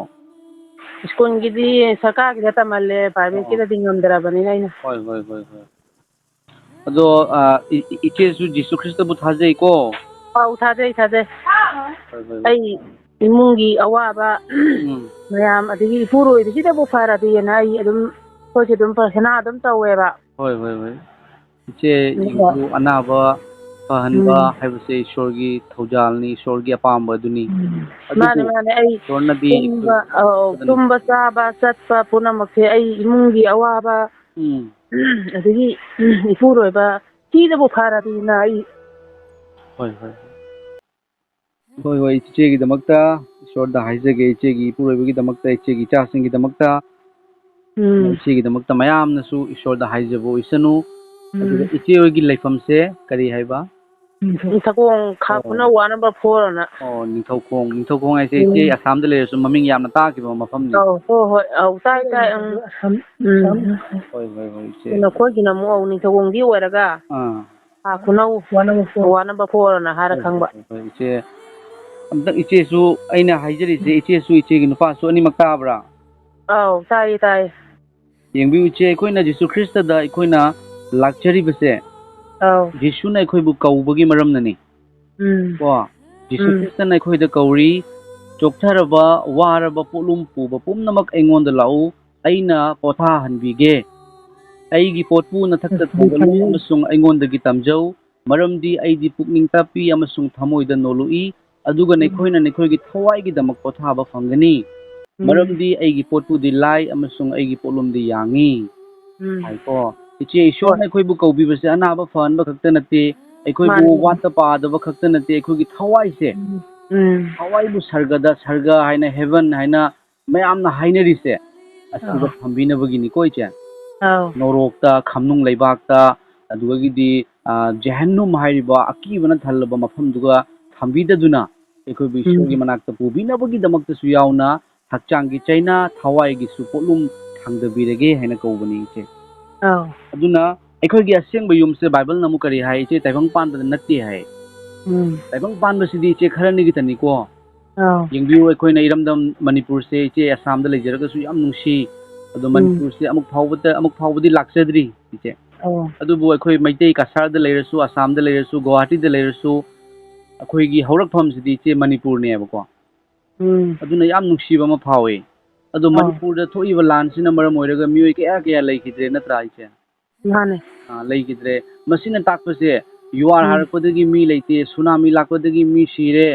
ꯁ꯭ꯀꯨꯜꯒꯤꯗꯤ ꯁꯔꯀꯥꯔꯒꯤꯗ ꯇꯝꯍꯜꯂꯦ, ꯑꯣ꯫ ꯄ꯭ꯔꯥꯏꯚꯦꯠꯀꯤꯗꯗꯤ ꯉꯝꯗ꯭ꯔꯕꯅꯤꯅ ꯑꯩꯅ꯫ ꯍꯣꯏ, ꯍꯣꯏ, ꯍꯣꯏ, ꯍꯣꯏ꯫ ꯑꯗꯣ, ꯑ, ꯏ-, ꯏ-, ꯏꯆꯦꯁꯨ ꯖꯤꯁꯨ ꯈ꯭ꯔꯤꯁꯇꯕꯨ ꯊꯥꯖꯩꯀꯣ? ꯑꯧ, ꯊꯥꯖꯩ, ꯊꯥꯖꯩ꯫ ꯍꯣꯏ, ꯍꯣꯏ, ꯍꯣꯏ꯫ ꯑꯩ ꯏꯃꯨꯡꯒꯤ ꯑꯋꯥꯕ ꯎꯝ꯫ ꯃꯌꯥꯝ, ꯑꯗꯒꯤ ꯏꯄꯨꯔꯣꯏꯕꯁꯤꯗꯕꯨ ꯐꯔꯗꯤꯅ ꯑꯩ ꯑꯗꯨꯝ, ꯑꯩꯈꯣꯏꯁꯨ ꯑꯗꯨꯝ ꯄ꯭ꯔꯥꯊꯅꯥ ꯑꯗꯨꯝ ꯇꯧꯋꯦꯕ꯫ ꯍꯣꯏ, ꯍꯣꯏ, ꯍꯣꯏ꯫ ꯏꯆꯦ ꯑꯗꯨꯒ ꯏꯕꯨ ꯑꯅꯥꯕ ꯐꯍꯟꯕ ꯎꯝ꯫ ꯍꯥꯏꯕꯁꯦ ꯏꯁꯣꯔꯒꯤ ꯊꯧꯖꯥꯜꯅꯤ, ꯏꯁꯣꯔꯒꯤ ꯑꯄꯥꯝꯕ ꯑꯗꯨꯅꯤ꯫ ꯎꯝ꯫ ꯑꯗꯨꯕꯨ ꯃꯥꯅꯦ, ꯃꯥꯅꯦ꯫ ꯑꯩ ꯏꯁꯣꯔꯅꯗꯤ ꯇꯨꯝꯕ, ꯑꯧ, ꯑꯩꯈꯣꯏꯗꯅ ꯇꯨꯝꯕ, ꯆꯥꯕ, ꯆꯠꯄ ꯄꯨꯝꯅꯃꯛꯁꯦ ꯑꯩ ꯏꯃꯨꯡꯒꯤ ꯑꯋꯥꯕ ꯎꯝ꯫ ꯑꯗꯒꯤ ꯏꯄꯨꯔꯣꯏꯕ ꯁꯤꯅꯕꯨ ꯐꯔꯗꯤꯅ ꯑꯩ ꯍꯣꯏ, ꯍꯣꯏ꯫ ꯍꯣꯏ, ꯍꯣꯏ, ꯏꯆꯦꯒꯤꯗꯃꯛꯇ ꯏꯁꯣꯔꯗ ꯍꯥꯏꯖꯒꯦ, ꯏꯆꯦꯒꯤ ꯏꯄꯨꯔꯣꯏꯕꯒꯤꯗꯃꯛꯇ, ꯏꯆꯦꯒꯤ ꯏꯆꯥꯁꯤꯡꯒꯤꯗꯃꯛꯇ, ꯎꯝ꯫ ꯏꯆꯦꯒꯤꯗꯃꯛꯇ ꯃꯌꯥꯝꯅꯁꯨ ꯏꯁꯣꯔꯗ ꯍꯥꯏꯖꯕ ꯑꯣꯏꯁꯅꯨ꯫ ꯎꯝ꯫ ꯑꯗꯨꯒ ꯏꯆꯦ ꯍꯣꯏꯒꯤ ꯂꯩꯐꯝꯁꯦ ꯀꯔꯤ ꯍꯥꯏꯕ? ꯅꯤꯡꯊꯧꯈꯣꯡ ꯈꯥ ꯑꯣ꯫ ꯈꯨꯅꯧ ꯋꯥꯔꯠ ꯅꯝꯕꯔ ꯐꯣꯔ ꯑꯅ꯫ ꯑꯣ, ꯅꯤꯡꯊꯧꯈꯣꯡ, ꯅꯤꯡꯊꯧꯈꯣꯡ ꯍꯥꯏꯁꯦ ꯎꯝ꯫ ꯏꯆꯦ ꯑꯁꯥꯝꯗ ꯂꯩꯔꯁꯨ ꯃꯃꯤꯡ ꯌꯥꯝꯅ ꯇꯥꯈꯤꯕ ꯃꯐꯝꯅꯤ꯫ ꯑꯧ, ꯍꯣꯏ, ꯍꯣꯏ, ꯑꯧ, ꯇꯥꯏ, ꯇꯥꯏ, ꯎꯝ꯫ ꯎꯝ꯫ ꯍꯣꯏ, ꯍꯣꯏ, ꯍꯣꯏ, ꯏꯆꯦ꯫ ꯅꯈꯣꯏꯒꯤꯅ ꯑꯃꯨꯛ, ꯑꯧ, ꯅꯤꯡꯊꯧꯈꯣꯡꯗꯤ ꯑꯣꯏꯔꯒ, ꯑꯥ꯫ ꯑꯥ, ꯈꯨꯅꯧ ꯋꯥꯔꯠ ꯅꯝꯕꯔ ꯐꯣꯔ꯫ ꯋꯥꯔꯠ ꯅꯝꯕꯔ ꯐꯣꯔ ꯑꯅ ꯍꯥꯏꯔ ꯍꯣꯏ, ꯍꯣꯏ, ꯈꯪꯕ꯫ ꯍꯣꯏ, ꯍꯣꯏ, ꯏꯆꯦ꯫ ꯑꯝꯇꯪ ꯏꯆꯦꯁꯨ ꯑꯩꯅ ꯍꯥꯏꯖꯔꯤꯁꯦ, ꯏꯆꯦꯁꯨ ꯏꯆꯦꯒꯤ ꯅꯨꯄꯥꯁꯨ ꯑꯅꯤꯃꯛ ꯇꯥꯕ꯭ꯔꯥ? ꯑꯧ, ꯇꯥꯏꯌꯦ, ꯇꯥꯏꯌꯦ꯫ ꯌꯦꯡꯕꯤꯌꯨ ꯏꯆꯦ, ꯑꯩꯈꯣꯏꯅ ꯖꯤꯁꯨ ꯈ꯭ꯔꯤꯁꯇꯗ ꯑꯩꯈꯣꯏꯅ ꯂꯥꯛꯆꯔꯤꯕꯁꯦ, ꯑꯧ꯫ ꯖꯤꯁꯨꯅ ꯑꯩꯈꯣꯏꯕꯨ ꯀꯧꯕꯒꯤ ꯃꯔꯝꯅꯅꯤ꯫ ꯎꯝ꯫ ꯀꯣ? ꯖꯤꯁꯨ ꯎꯝ꯫ ꯈ꯭ꯔꯤꯁꯇꯅ ꯑꯩꯈꯣꯏꯗ ꯀꯧꯔꯤ, "ꯆꯣꯛꯊꯔꯕ, ꯋꯥꯔꯕ, ꯄꯣꯠꯂꯨꯝ ꯄꯨꯕ ꯄꯨꯝꯅꯃꯛ ꯑꯩꯉꯣꯟꯗ ꯂꯥꯛꯎ, ꯑꯩꯅ ꯄꯣꯊꯥꯍꯟꯕꯤꯒꯦ꯫ ꯑꯩꯒꯤ ꯄꯣꯠꯄꯨ ꯅꯊꯛꯇ ꯎꯝ, ꯊꯥꯡꯒꯠꯂꯨ ꯐꯩꯌꯦ꯫ ꯑꯃꯁꯨꯡ ꯑꯩꯉꯣꯟꯗꯒꯤ ꯇꯝꯖꯧ, ꯃꯔꯝꯗꯤ ꯑꯩꯗꯤ ꯄꯨꯛꯅꯤꯡ ꯇꯞꯄꯤ ꯑꯃꯁꯨꯡ ꯊꯃꯣꯏꯗ ꯅꯣꯜꯂꯨꯏ, ꯑꯗꯨꯒ ꯎꯝ꯫ ꯅꯈꯣꯏꯅ ꯅꯈꯣꯏꯒꯤ ꯊꯋꯥꯏꯒꯤꯗꯃꯛ ꯄꯣꯊꯥꯕ ꯐꯪꯒꯅꯤ꯫ ꯎꯝ꯫ ꯃꯔꯝꯗꯤ ꯑꯩꯒꯤ ꯄꯣꯠꯄꯨꯗꯤ ꯂꯥꯏ ꯑꯃꯁꯨꯡ ꯑꯩꯒꯤ ꯄꯣꯠꯂꯨꯝꯗꯤ ꯌꯥꯡꯉꯤ"꯫ ꯎꯝ꯫ ꯍꯥꯏꯀꯣ꯫ ꯏꯆꯦ, ꯏꯁꯣꯔꯅ ꯍꯣꯏ꯫ ꯑꯩꯈꯣꯏꯕꯨ ꯀꯧꯕꯤꯕꯁꯦ ꯑꯅꯥꯕ ꯐꯍꯟꯕ ꯈꯛꯇ ꯅꯠꯇꯦ, ꯑꯩꯈꯣꯏꯕꯨ ꯃꯥꯅꯤ꯫ ꯋꯥꯠꯇ ꯄꯥꯗꯕ ꯈꯛꯇ ꯅꯠꯇꯦ, ꯑꯩꯈꯣꯏꯒꯤ ꯊꯋꯥꯏꯁꯦ, ꯎꯝ꯫ ꯎꯝ꯫ ꯊꯋꯥꯏꯕꯨ ꯁꯔꯒꯗ, ꯁꯔꯒ ꯍꯥꯏꯅ, ꯍꯦꯚꯟ ꯍꯥꯏꯅ ꯃꯌꯥꯝꯅ ꯍꯥꯏꯅꯔꯤꯁꯦ, ꯑꯁꯤꯗ ꯑꯥ꯫ ꯊꯝꯕꯤꯅꯕꯒꯤꯅꯤꯀꯣ, ꯏꯆꯦ꯫ ꯑꯥꯎ꯫ ꯅꯣꯔꯣꯛꯇ, ꯈꯝꯅꯨꯡ ꯂꯩꯕꯥꯛꯇ, ꯑꯗꯨꯗꯒꯤꯗꯤ, ꯑ, ꯖꯦꯍꯟꯅꯨꯝ ꯍꯥꯏꯔꯤꯕ ꯑꯀꯤꯕꯅ ꯊꯜꯂꯕ ꯃꯐꯝꯗꯨꯒ ꯊꯝꯕꯤꯗꯗꯨꯅ, ꯑꯩꯈꯣꯏꯕꯨ ꯎꯝ꯫ ꯏꯁꯣꯔꯒꯤ ꯃꯅꯥꯛꯇ ꯄꯨꯕꯤꯅꯕꯒꯤꯗꯃꯛꯇꯁꯨ ꯌꯥꯎꯅ, ꯍꯛꯆꯥꯡꯒꯤ ꯆꯩꯅꯥ, ꯊꯋꯥꯏꯒꯤꯁꯨ ꯄꯣꯠꯂꯨꯝ ꯊꯥꯡꯗꯕꯤꯔꯒꯦ ꯍꯥꯏꯅ ꯀꯧꯕꯅꯤ, ꯏꯆꯦ꯫ ꯑꯥꯎ꯫ ꯑꯗꯨꯅ ꯑꯩꯈꯣꯏꯒꯤ ꯑꯁꯦꯡꯕ ꯌꯨꯝꯁꯦ ꯕꯥꯏꯕꯜꯅ ꯑꯃꯨꯛ ꯀꯔꯤ ꯍꯥꯏ, ꯏꯆꯦ? ꯇꯥꯏꯕꯪ ꯄꯥꯟꯕꯗ ꯅꯠꯇꯦ ꯍꯥꯏ꯫ ꯎꯝ꯫ ꯇꯥꯏꯕꯪ ꯄꯥꯟꯕꯁꯤꯗꯤ, ꯏꯆꯦ, ꯈꯔꯅꯤꯒꯤꯇꯅꯤꯀꯣ꯫ ꯑꯥꯎ꯫ ꯌꯦꯡꯕꯤꯌꯨ, ꯑꯩꯈꯣꯏꯅ ꯏꯔꯝꯗꯝ ꯃꯅꯤꯄꯨꯔꯁꯦ, ꯏꯆꯦ, ꯑꯁꯥꯝꯗ ꯂꯩꯖꯔꯒꯁꯨ ꯌꯥꯝ ꯅꯨꯡꯁꯤ꯫ ꯑꯗꯣ ꯎꯝ꯫ ꯃꯅꯤꯄꯨꯔꯁꯦ ꯑꯃꯨꯛ ꯐꯥꯎꯕꯗ, ꯑꯃꯨꯛ ꯐꯥꯎꯕꯗꯤ ꯂꯥꯛꯆꯗ꯭ꯔꯤ, ꯏꯆꯦ꯫ ꯑꯣ꯫ ꯑꯗꯨꯕꯨ ꯑꯩꯈꯣꯏ ꯃꯩꯇꯩ ꯀꯁꯥꯔꯗ ꯂꯩꯔꯁꯨ, ꯑꯁꯥꯝꯗ ꯂꯩꯔꯁꯨ, ꯒꯨꯋꯥꯍꯥꯇꯤꯗ ꯂꯩꯔꯁꯨ, ꯑꯩꯈꯣꯏꯒꯤ ꯍꯧꯔꯛꯐꯝꯁꯤꯗꯤ, ꯏꯆꯦ, ꯃꯅꯤꯄꯨꯔꯅꯦꯕꯀꯣ꯫ ꯎꯝ꯫ ꯑꯗꯨꯅ ꯌꯥꯝ ꯅꯨꯡꯁꯤꯕ ꯑꯃ ꯐꯥꯎꯏ꯫ ꯑꯗꯣ ꯑꯥꯎ꯫ ꯃꯅꯤꯄꯨꯔꯗ ꯊꯣꯛꯏꯕ ꯂꯥꯟꯁꯤꯅ ꯃꯔꯝ ꯑꯣꯏꯔꯒ ꯃꯤꯑꯣꯏ ꯀꯌꯥ ꯀꯌꯥ ꯂꯩꯈꯤꯗ꯭ꯔꯦ, ꯅꯠꯇ꯭ꯔꯥ, ꯏꯆꯦ? ꯃꯥꯅꯦ꯫ ꯑꯥ, ꯂꯩꯈꯤꯗ꯭ꯔꯦ꯫ ꯃꯁꯤꯅ ꯇꯥꯛꯄꯁꯦ, ꯌꯨ ꯑꯥꯔ ꯎꯝ꯫ ꯍꯥꯔꯛꯄꯗꯒꯤ ꯃꯤ ꯂꯩꯇꯦ, ꯁꯨꯅꯥꯃꯤ ꯂꯥꯛꯄꯗꯒꯤ ꯃꯤ ꯁꯤꯔꯦ,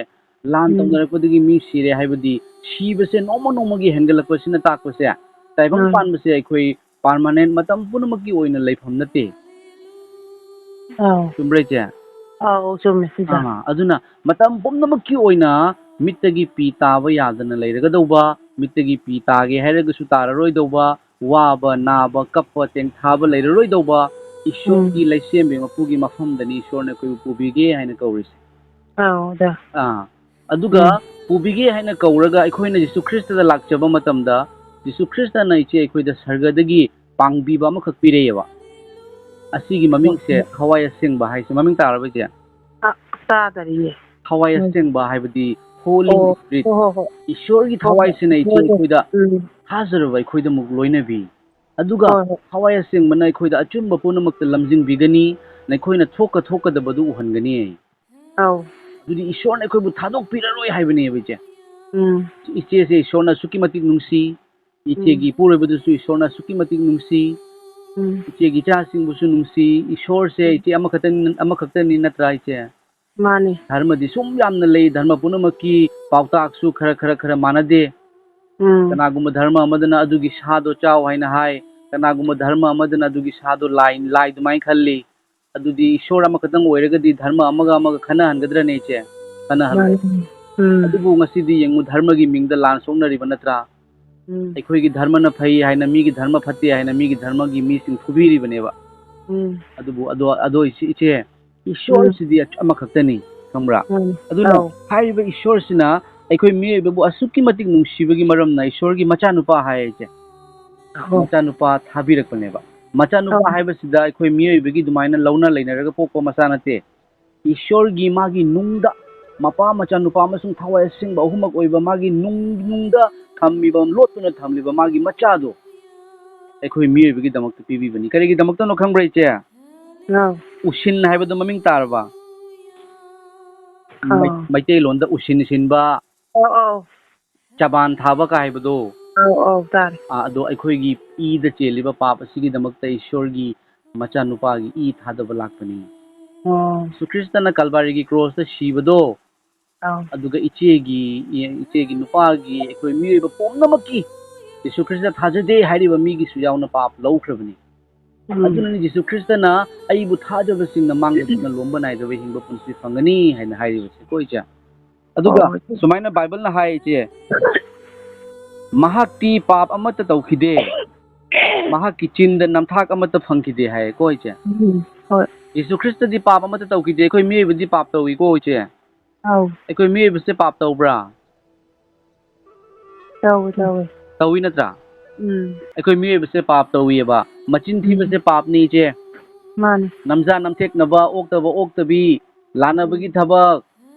ꯂꯥꯟ ꯎꯝ꯫ ꯇꯧꯅꯔꯛꯄꯗꯒꯤ ꯃꯤ ꯁꯤꯔꯦ ꯍꯥꯏꯕꯗꯤ ꯁꯤꯕꯁꯦ ꯅꯣꯡꯃ ꯅꯣꯡꯃꯒꯤ ꯍꯦꯟꯒꯠꯂꯛꯄꯁꯤꯅ ꯇꯥꯛꯄꯁꯦ, ꯇꯥꯏꯕꯪ ꯎꯝ꯫ ꯄꯥꯟꯕꯁꯦ ꯑꯩꯈꯣꯏ permanent, ꯃꯇꯝ ꯄꯨꯝꯅꯃꯛꯀꯤ ꯑꯣꯏꯅ ꯂꯩꯐꯝ ꯅꯠꯇꯦ꯫ ꯑꯥꯎ꯫ ꯆꯨꯝꯕ꯭ꯔꯥ, ꯏꯆꯦ? ꯑꯥꯎ, ꯆꯨꯝꯃꯦ, ꯁꯤꯗ꯫ ꯑꯥ, ꯑꯗꯨꯅ ꯃꯇꯝ ꯄꯨꯝꯅꯃꯛꯀꯤ ꯑꯣꯏꯅ ꯃꯤꯠꯇꯒꯤ ꯄꯤ ꯇꯥꯕ ꯌꯥꯗꯅ ꯂꯩꯔꯒꯗꯧꯕ, ꯃꯤꯠꯇꯒꯤ ꯄꯤ ꯇꯥꯒꯦ ꯍꯥꯏꯔꯒꯁꯨ ꯇꯥꯔꯔꯣꯏꯗꯧꯕ, ꯋꯥꯕ, ꯅꯥꯕ, ꯀꯞꯄ, ꯇꯦꯡꯊꯥꯕ ꯂꯩꯔꯔꯣꯏꯗꯧꯕ, ꯏꯁꯣꯔꯒꯤ ꯎꯝ꯫ ꯂꯩꯁꯦꯝꯕꯤ ꯃꯄꯨꯒꯤ ꯃꯐꯝꯗꯅꯤ ꯏꯁꯣꯔꯅ ꯑꯩꯈꯣꯏꯕꯨ ꯄꯨꯕꯤꯒꯦ ꯍꯥꯏꯅ ꯀꯧꯔꯤꯁꯦ꯫ ꯑꯧ, ꯑꯗ꯫ ꯑꯥ, ꯑꯗꯨꯒ ꯎꯝ꯫ ꯄꯨꯕꯤꯒꯦ ꯍꯥꯏꯅ ꯀꯧꯔꯒ ꯑꯩꯈꯣꯏꯅ ꯖꯤꯁꯨ ꯈ꯭ꯔꯤꯁꯇꯗ ꯂꯥꯛꯆꯕ ꯃꯇꯝꯗ, ꯖꯤꯁꯨ ꯈ꯭ꯔꯤꯁꯇꯅ ꯏꯆꯦ ꯑꯩꯈꯣꯏꯗ ꯁꯔꯒꯗꯒꯤ ꯄꯥꯡꯕꯤꯕ ꯑꯃꯈꯛ ꯄꯤꯔꯛꯑꯦꯕ꯫ ꯑꯁꯤꯒꯤ ꯃꯃꯤꯡꯁꯦ ꯍꯣꯏ꯫ ꯊꯋꯥꯏ ꯑꯁꯦꯡꯕ ꯍꯥꯏꯁꯦ꯫ ꯃꯃꯤꯡ ꯇꯥꯔꯕ ꯏꯆꯦ? ꯑ, ꯇꯥꯗꯔꯤꯌꯦ꯫ ꯊꯋꯥꯏ ꯎꯝ꯫ ꯑꯁꯦꯡꯕ ꯍꯥꯏꯕꯗꯤ Holy ꯑꯣ, Spirit꯫ ꯍꯣꯏ, ꯍꯣꯏ, ꯍꯣꯏ꯫ ꯏꯁꯣꯔꯒꯤ ꯍꯣꯏ, ꯍꯣꯏ, ꯊꯋꯥꯏꯁꯤꯅ ꯏꯆꯦ ꯍꯣꯏ, ꯍꯣꯏ꯫ ꯑꯩꯈꯣꯏꯗ ꯎꯝ꯫ ꯊꯥꯖꯔꯕ ꯑꯩꯈꯣꯏꯗ ꯑꯃꯨꯛ ꯂꯣꯏꯅꯕꯤ꯫ ꯑꯗꯨꯒ ꯍꯣꯏ, ꯍꯣꯏ꯫ ꯊꯋꯥꯏ ꯑꯁꯦꯡꯕꯅ ꯑꯩꯈꯣꯏꯗ ꯑꯆꯨꯝꯕ ꯄꯨꯝꯅꯃꯛꯇ ꯂꯝꯖꯤꯡꯕꯤꯒꯅꯤ, ꯅꯈꯣꯏꯅ ꯊꯣꯛꯀ ꯊꯣꯛꯀꯗꯕꯗꯨ ꯎꯍꯟꯒꯅꯤ꯫ ꯑꯧ꯫ ꯑꯗꯨꯗꯤ ꯏꯁꯣꯔꯅ ꯑꯩꯈꯣꯏꯕꯨ ꯊꯥꯗꯣꯛꯄꯤꯔꯔꯣꯏ ꯍꯥꯏꯕꯅꯦꯕ ꯏꯆꯦ꯫ ꯎꯝ꯫ ꯏꯆꯦꯁꯦ ꯏꯁꯣꯔꯅ ꯑꯁꯨꯛꯀꯤ ꯃꯇꯤꯛ ꯅꯨꯡꯁꯤ, ꯏꯆꯦꯒꯤ ꯎꯝ꯫ ꯏꯄꯨꯔꯣꯏꯕꯗꯨꯁꯨ ꯏꯁꯣꯔꯅ ꯑꯁꯨꯛꯀꯤ ꯃꯇꯤꯛ ꯅꯨꯡꯁꯤ, ꯎꯝ꯫ ꯏꯆꯦꯒꯤ ꯏꯆꯥꯁꯤꯡꯕꯨꯁꯨ ꯅꯨꯡꯁꯤ, ꯏꯁꯣꯔꯁꯦ ꯎꯝ꯫ ꯏꯆꯦ ꯑꯃꯈꯛꯇꯪ, ꯑꯃꯈꯛꯇꯅꯤ ꯅꯠꯇ꯭ꯔꯥ ꯏꯆꯦ? ꯃꯥꯅꯤ꯫ ꯙꯔꯃꯗꯤ ꯁꯨꯝ ꯌꯥꯝꯅ ꯂꯩ, ꯙꯔꯃ ꯄꯨꯝꯅꯃꯛꯀꯤ ꯄꯥꯎꯇꯥꯛꯁꯨ ꯈꯔ, ꯈꯔ, ꯈꯔ ꯃꯥꯟꯅꯗꯦ꯫ ꯎꯝ꯫ ꯀꯅꯥꯒꯨꯝꯕ ꯙꯔꯃ ꯑꯃꯗꯅ ꯑꯗꯨꯒꯤ ꯁꯥꯗꯣ ꯆꯥꯎ ꯍꯥꯏꯅ ꯍꯥꯏ, ꯀꯅꯥꯒꯨꯝꯕ ꯙꯔꯃ ꯑꯃꯗꯅ ꯑꯗꯨꯒꯤ ꯁꯥꯗꯣ ꯂꯥꯏ, ꯂꯥꯏ ꯑꯗꯨꯃꯥꯏꯅ ꯈꯜꯂꯤ꯫ ꯑꯗꯨꯗꯤ ꯏꯁꯣꯔ ꯑꯃꯈꯛꯇꯪ ꯑꯣꯏꯔꯒꯗꯤ ꯙꯔꯃ ꯑꯃꯒ ꯑꯃꯒ ꯈꯟꯅꯍꯟꯒꯗ꯭ꯔꯅꯦ ꯏꯆꯦ? ꯈꯟꯅꯍꯜꯂꯣꯏ꯫ ꯃꯥꯅꯤ꯫ ꯎꯝ꯫ ꯑꯗꯨꯕꯨ ꯉꯁꯤꯗꯤ ꯌꯦꯡꯉꯨ, ꯙꯔꯃꯒꯤ ꯃꯤꯡꯗ ꯂꯥꯟ ꯁꯣꯛꯅꯔꯤꯕ ꯅꯠꯇ꯭ꯔꯥ? ꯎꯝ꯫ ꯑꯩꯈꯣꯏꯒꯤ ꯙꯔꯃꯅ ꯐꯩ ꯍꯥꯏꯅ, ꯃꯤꯒꯤ ꯙꯔꯃ ꯐꯠꯇꯦ ꯍꯥꯏꯅ, ꯃꯤꯒꯤ ꯙꯔꯃꯒꯤ ꯃꯤꯁꯤꯡ ꯐꯨꯕꯤꯔꯤꯕꯅꯦꯕ꯫ ꯎꯝ꯫ ꯑꯗꯨꯕꯨ ꯑꯗꯣ, ꯑꯗꯣ ꯏꯆꯦ, ꯏꯆꯦ, ꯎꯝ꯫ ꯏꯁꯣꯔꯁꯤꯗꯤ ꯑꯃꯈꯛꯇꯅꯤ, ꯈꯪꯕ꯭ꯔꯥ? ꯎꯝ꯫ ꯑꯗꯨꯅ ꯑꯧ꯫ ꯍꯥꯏꯔꯤꯕ ꯏꯁꯣꯔꯁꯤꯅ ꯑꯩꯈꯣꯏ ꯃꯤꯑꯣꯏꯕꯕꯨ ꯑꯁꯨꯛꯀꯤ ꯃꯇꯤꯛ ꯅꯨꯡꯁꯤꯕꯒꯤ ꯃꯔꯝꯅ ꯏꯁꯣꯔꯒꯤ ꯃꯆꯥꯅꯨꯄꯥ ꯍꯥꯏ ꯏꯆꯦ꯫ ꯑꯧ꯫ ꯃꯆꯥꯅꯨꯄꯥ ꯊꯥꯕꯤꯔꯛꯄꯅꯦꯕ꯫ ꯃꯆꯥꯅꯨꯄꯥ ꯑꯧ꯫ ꯍꯥꯏꯕꯁꯤꯗ ꯑꯩꯈꯣꯏ ꯃꯤꯑꯣꯏꯕꯒꯤ ꯑꯗꯨꯃꯥꯏꯅ ꯂꯧꯅ ꯂꯩꯅꯔꯒ ꯄꯣꯛꯄ ꯃꯆꯥ ꯅꯠꯇꯦ꯫ ꯏꯁꯣꯔꯒꯤ ꯃꯥꯒꯤ ꯅꯨꯡꯗ, ꯃꯄꯥ, ꯃꯆꯥꯅꯨꯄꯥ ꯑꯃꯁꯨꯡ ꯊꯋꯥꯏ ꯑꯁꯦꯡꯕ ꯑꯍꯨꯝꯃꯛ ꯑꯣꯏꯕ ꯃꯥꯒꯤ ꯅꯨꯡ-, ꯅꯨꯡꯗ ꯊꯝꯃꯤꯕ, ꯂꯣꯠꯇꯨꯅ ꯊꯝꯂꯤꯕ ꯃꯥꯒꯤ ꯃꯆꯥꯗꯣ ꯑꯩꯈꯣꯏ ꯃꯤꯑꯣꯏꯕꯒꯤꯗꯃꯛꯇ ꯄꯤꯕꯤꯕꯅꯤ꯫ ꯀꯔꯤꯒꯤꯗꯃꯛꯇꯅꯣ ꯈꯪꯕ꯭ꯔꯥ ꯏꯆꯦ? ꯑꯥ꯫ ꯎꯁꯤꯟ ꯍꯥꯏꯕꯗꯣ ꯃꯃꯤꯡ ꯇꯥꯔꯕ? ꯃꯩ-, ꯑꯥ꯫ ꯃꯩꯇꯩꯂꯣꯟꯗ ꯎꯁꯤꯟ ꯁꯤꯟꯕ, ꯑꯧ, ꯑꯧ꯫ ꯆꯕꯥꯟ ꯊꯥꯕ ꯀꯥꯏ ꯍꯥꯏꯕꯗꯣ꯫ ꯑꯧ, ꯑꯧ, ꯇꯥꯔꯦ꯫ ꯑꯥ, ꯑꯗꯣ ꯑꯩꯈꯣꯏꯒꯤ ꯏꯗ ꯆꯦꯜꯂꯤꯕ ꯄꯥꯞ ꯑꯁꯤꯒꯤꯗꯃꯛꯇ ꯏꯁꯣꯔꯒꯤ ꯃꯆꯥꯅꯨꯄꯥꯒꯤ ꯏ ꯊꯥꯗꯕ ꯂꯥꯛꯄꯅꯤ꯫ ꯑꯣ꯫ ꯖꯤꯁꯨ ꯈ꯭ꯔꯤꯁꯇꯅ ꯀꯜꯕꯥꯔꯤꯒꯤ ꯀ꯭ꯔꯣꯁꯇ ꯁꯤꯕꯗꯣ, ꯑꯧ꯫ ꯑꯗꯨꯒ ꯏꯆꯦꯒꯤ, ꯏꯆꯦꯒꯤ ꯅꯨꯄꯥꯒꯤ, ꯑꯩꯈꯣꯏ ꯃꯤꯑꯣꯏꯕ ꯄꯨꯝꯅꯃꯛꯀꯤ ꯖꯤꯁꯨ ꯈ꯭ꯔꯤꯁꯇ ꯊꯥꯖꯗꯦ ꯍꯥꯏꯔꯤꯕ ꯃꯤꯒꯤꯁꯨ ꯌꯥꯎꯅ ꯄꯥꯞ ꯂꯧꯈ꯭ꯔꯕꯅꯤ꯫ ꯎꯝ꯫ ꯑꯗꯨꯅꯅꯤ ꯖꯤꯁꯨ ꯈ꯭ꯔꯤꯁꯇꯅ "ꯑꯩꯕꯨ ꯊꯥꯖꯕꯁꯤꯡꯅ ꯃꯥꯡꯗꯕꯅ ꯂꯣꯝꯕ ꯅꯥꯏꯗꯕ ꯍꯤꯡꯕ ꯄꯨꯟꯁꯤ ꯐꯪꯒꯅꯤ" ꯍꯥꯏꯅ ꯍꯥꯏꯔꯤꯕꯁꯦ ꯀꯣ ꯏꯆꯦ꯫ ꯑꯗꯨꯒ ꯍꯣꯏ, ꯍꯣꯏ꯫ ꯁꯨꯃꯥꯏꯅ ꯕꯥꯏꯕꯜꯅ ꯍꯥꯏ ꯏꯆꯦ, "ꯃꯍꯥꯛꯇꯤ ꯄꯥꯞ ꯑꯃꯠꯇ ꯇꯧꯈꯤꯗꯦ, ꯃꯍꯥꯛꯀꯤ ꯆꯤꯟꯗ ꯅꯝꯊꯥꯛ ꯑꯃꯠꯇ ꯐꯪꯈꯤꯗꯦ ꯍꯥꯏꯀꯣ, ꯏꯆꯦ꯫ ꯎꯝ, ꯍꯣꯏ꯫ ꯌꯦꯁꯨ ꯈ꯭ꯔꯤꯁꯇꯗꯤ ꯄꯥꯞ ꯑꯃꯠꯇ ꯇꯧꯈꯤꯗꯦ꯫ ꯑꯩꯈꯣꯏ ꯃꯤꯑꯣꯏꯕꯗꯤ ꯄꯥꯞ ꯇꯧꯏꯀꯣ, ꯏꯆꯦ꯫ ꯑꯧ, ꯑꯩꯈꯣꯏ ꯃꯤꯑꯣꯏꯕꯁꯦ ꯄꯥꯞ ꯇꯧꯕ꯭ꯔꯥ? ꯇꯧꯋꯦ, ꯇꯧꯋꯦ꯫ ꯇꯧꯏ ꯅꯠꯇ꯭ꯔꯥ? ꯎꯝ, ꯑꯩꯈꯣꯏ ꯃꯤꯑꯣꯏꯕꯁꯦ ꯄꯥꯞ ꯇꯧꯏꯑꯕ꯫ ꯃꯆꯤꯟ ꯊꯤꯕꯁꯦ ꯄꯥꯞꯅꯤ, ꯏꯆꯦ꯫ ꯃꯥꯅꯤ꯫ ꯅꯝꯖꯥ ꯅꯝꯊꯦꯛꯅꯕ, ꯑꯣꯛꯇꯕ ꯑꯣꯛꯇꯕꯤ, ꯂꯥꯟꯅꯕꯒꯤ ꯊꯕꯛ,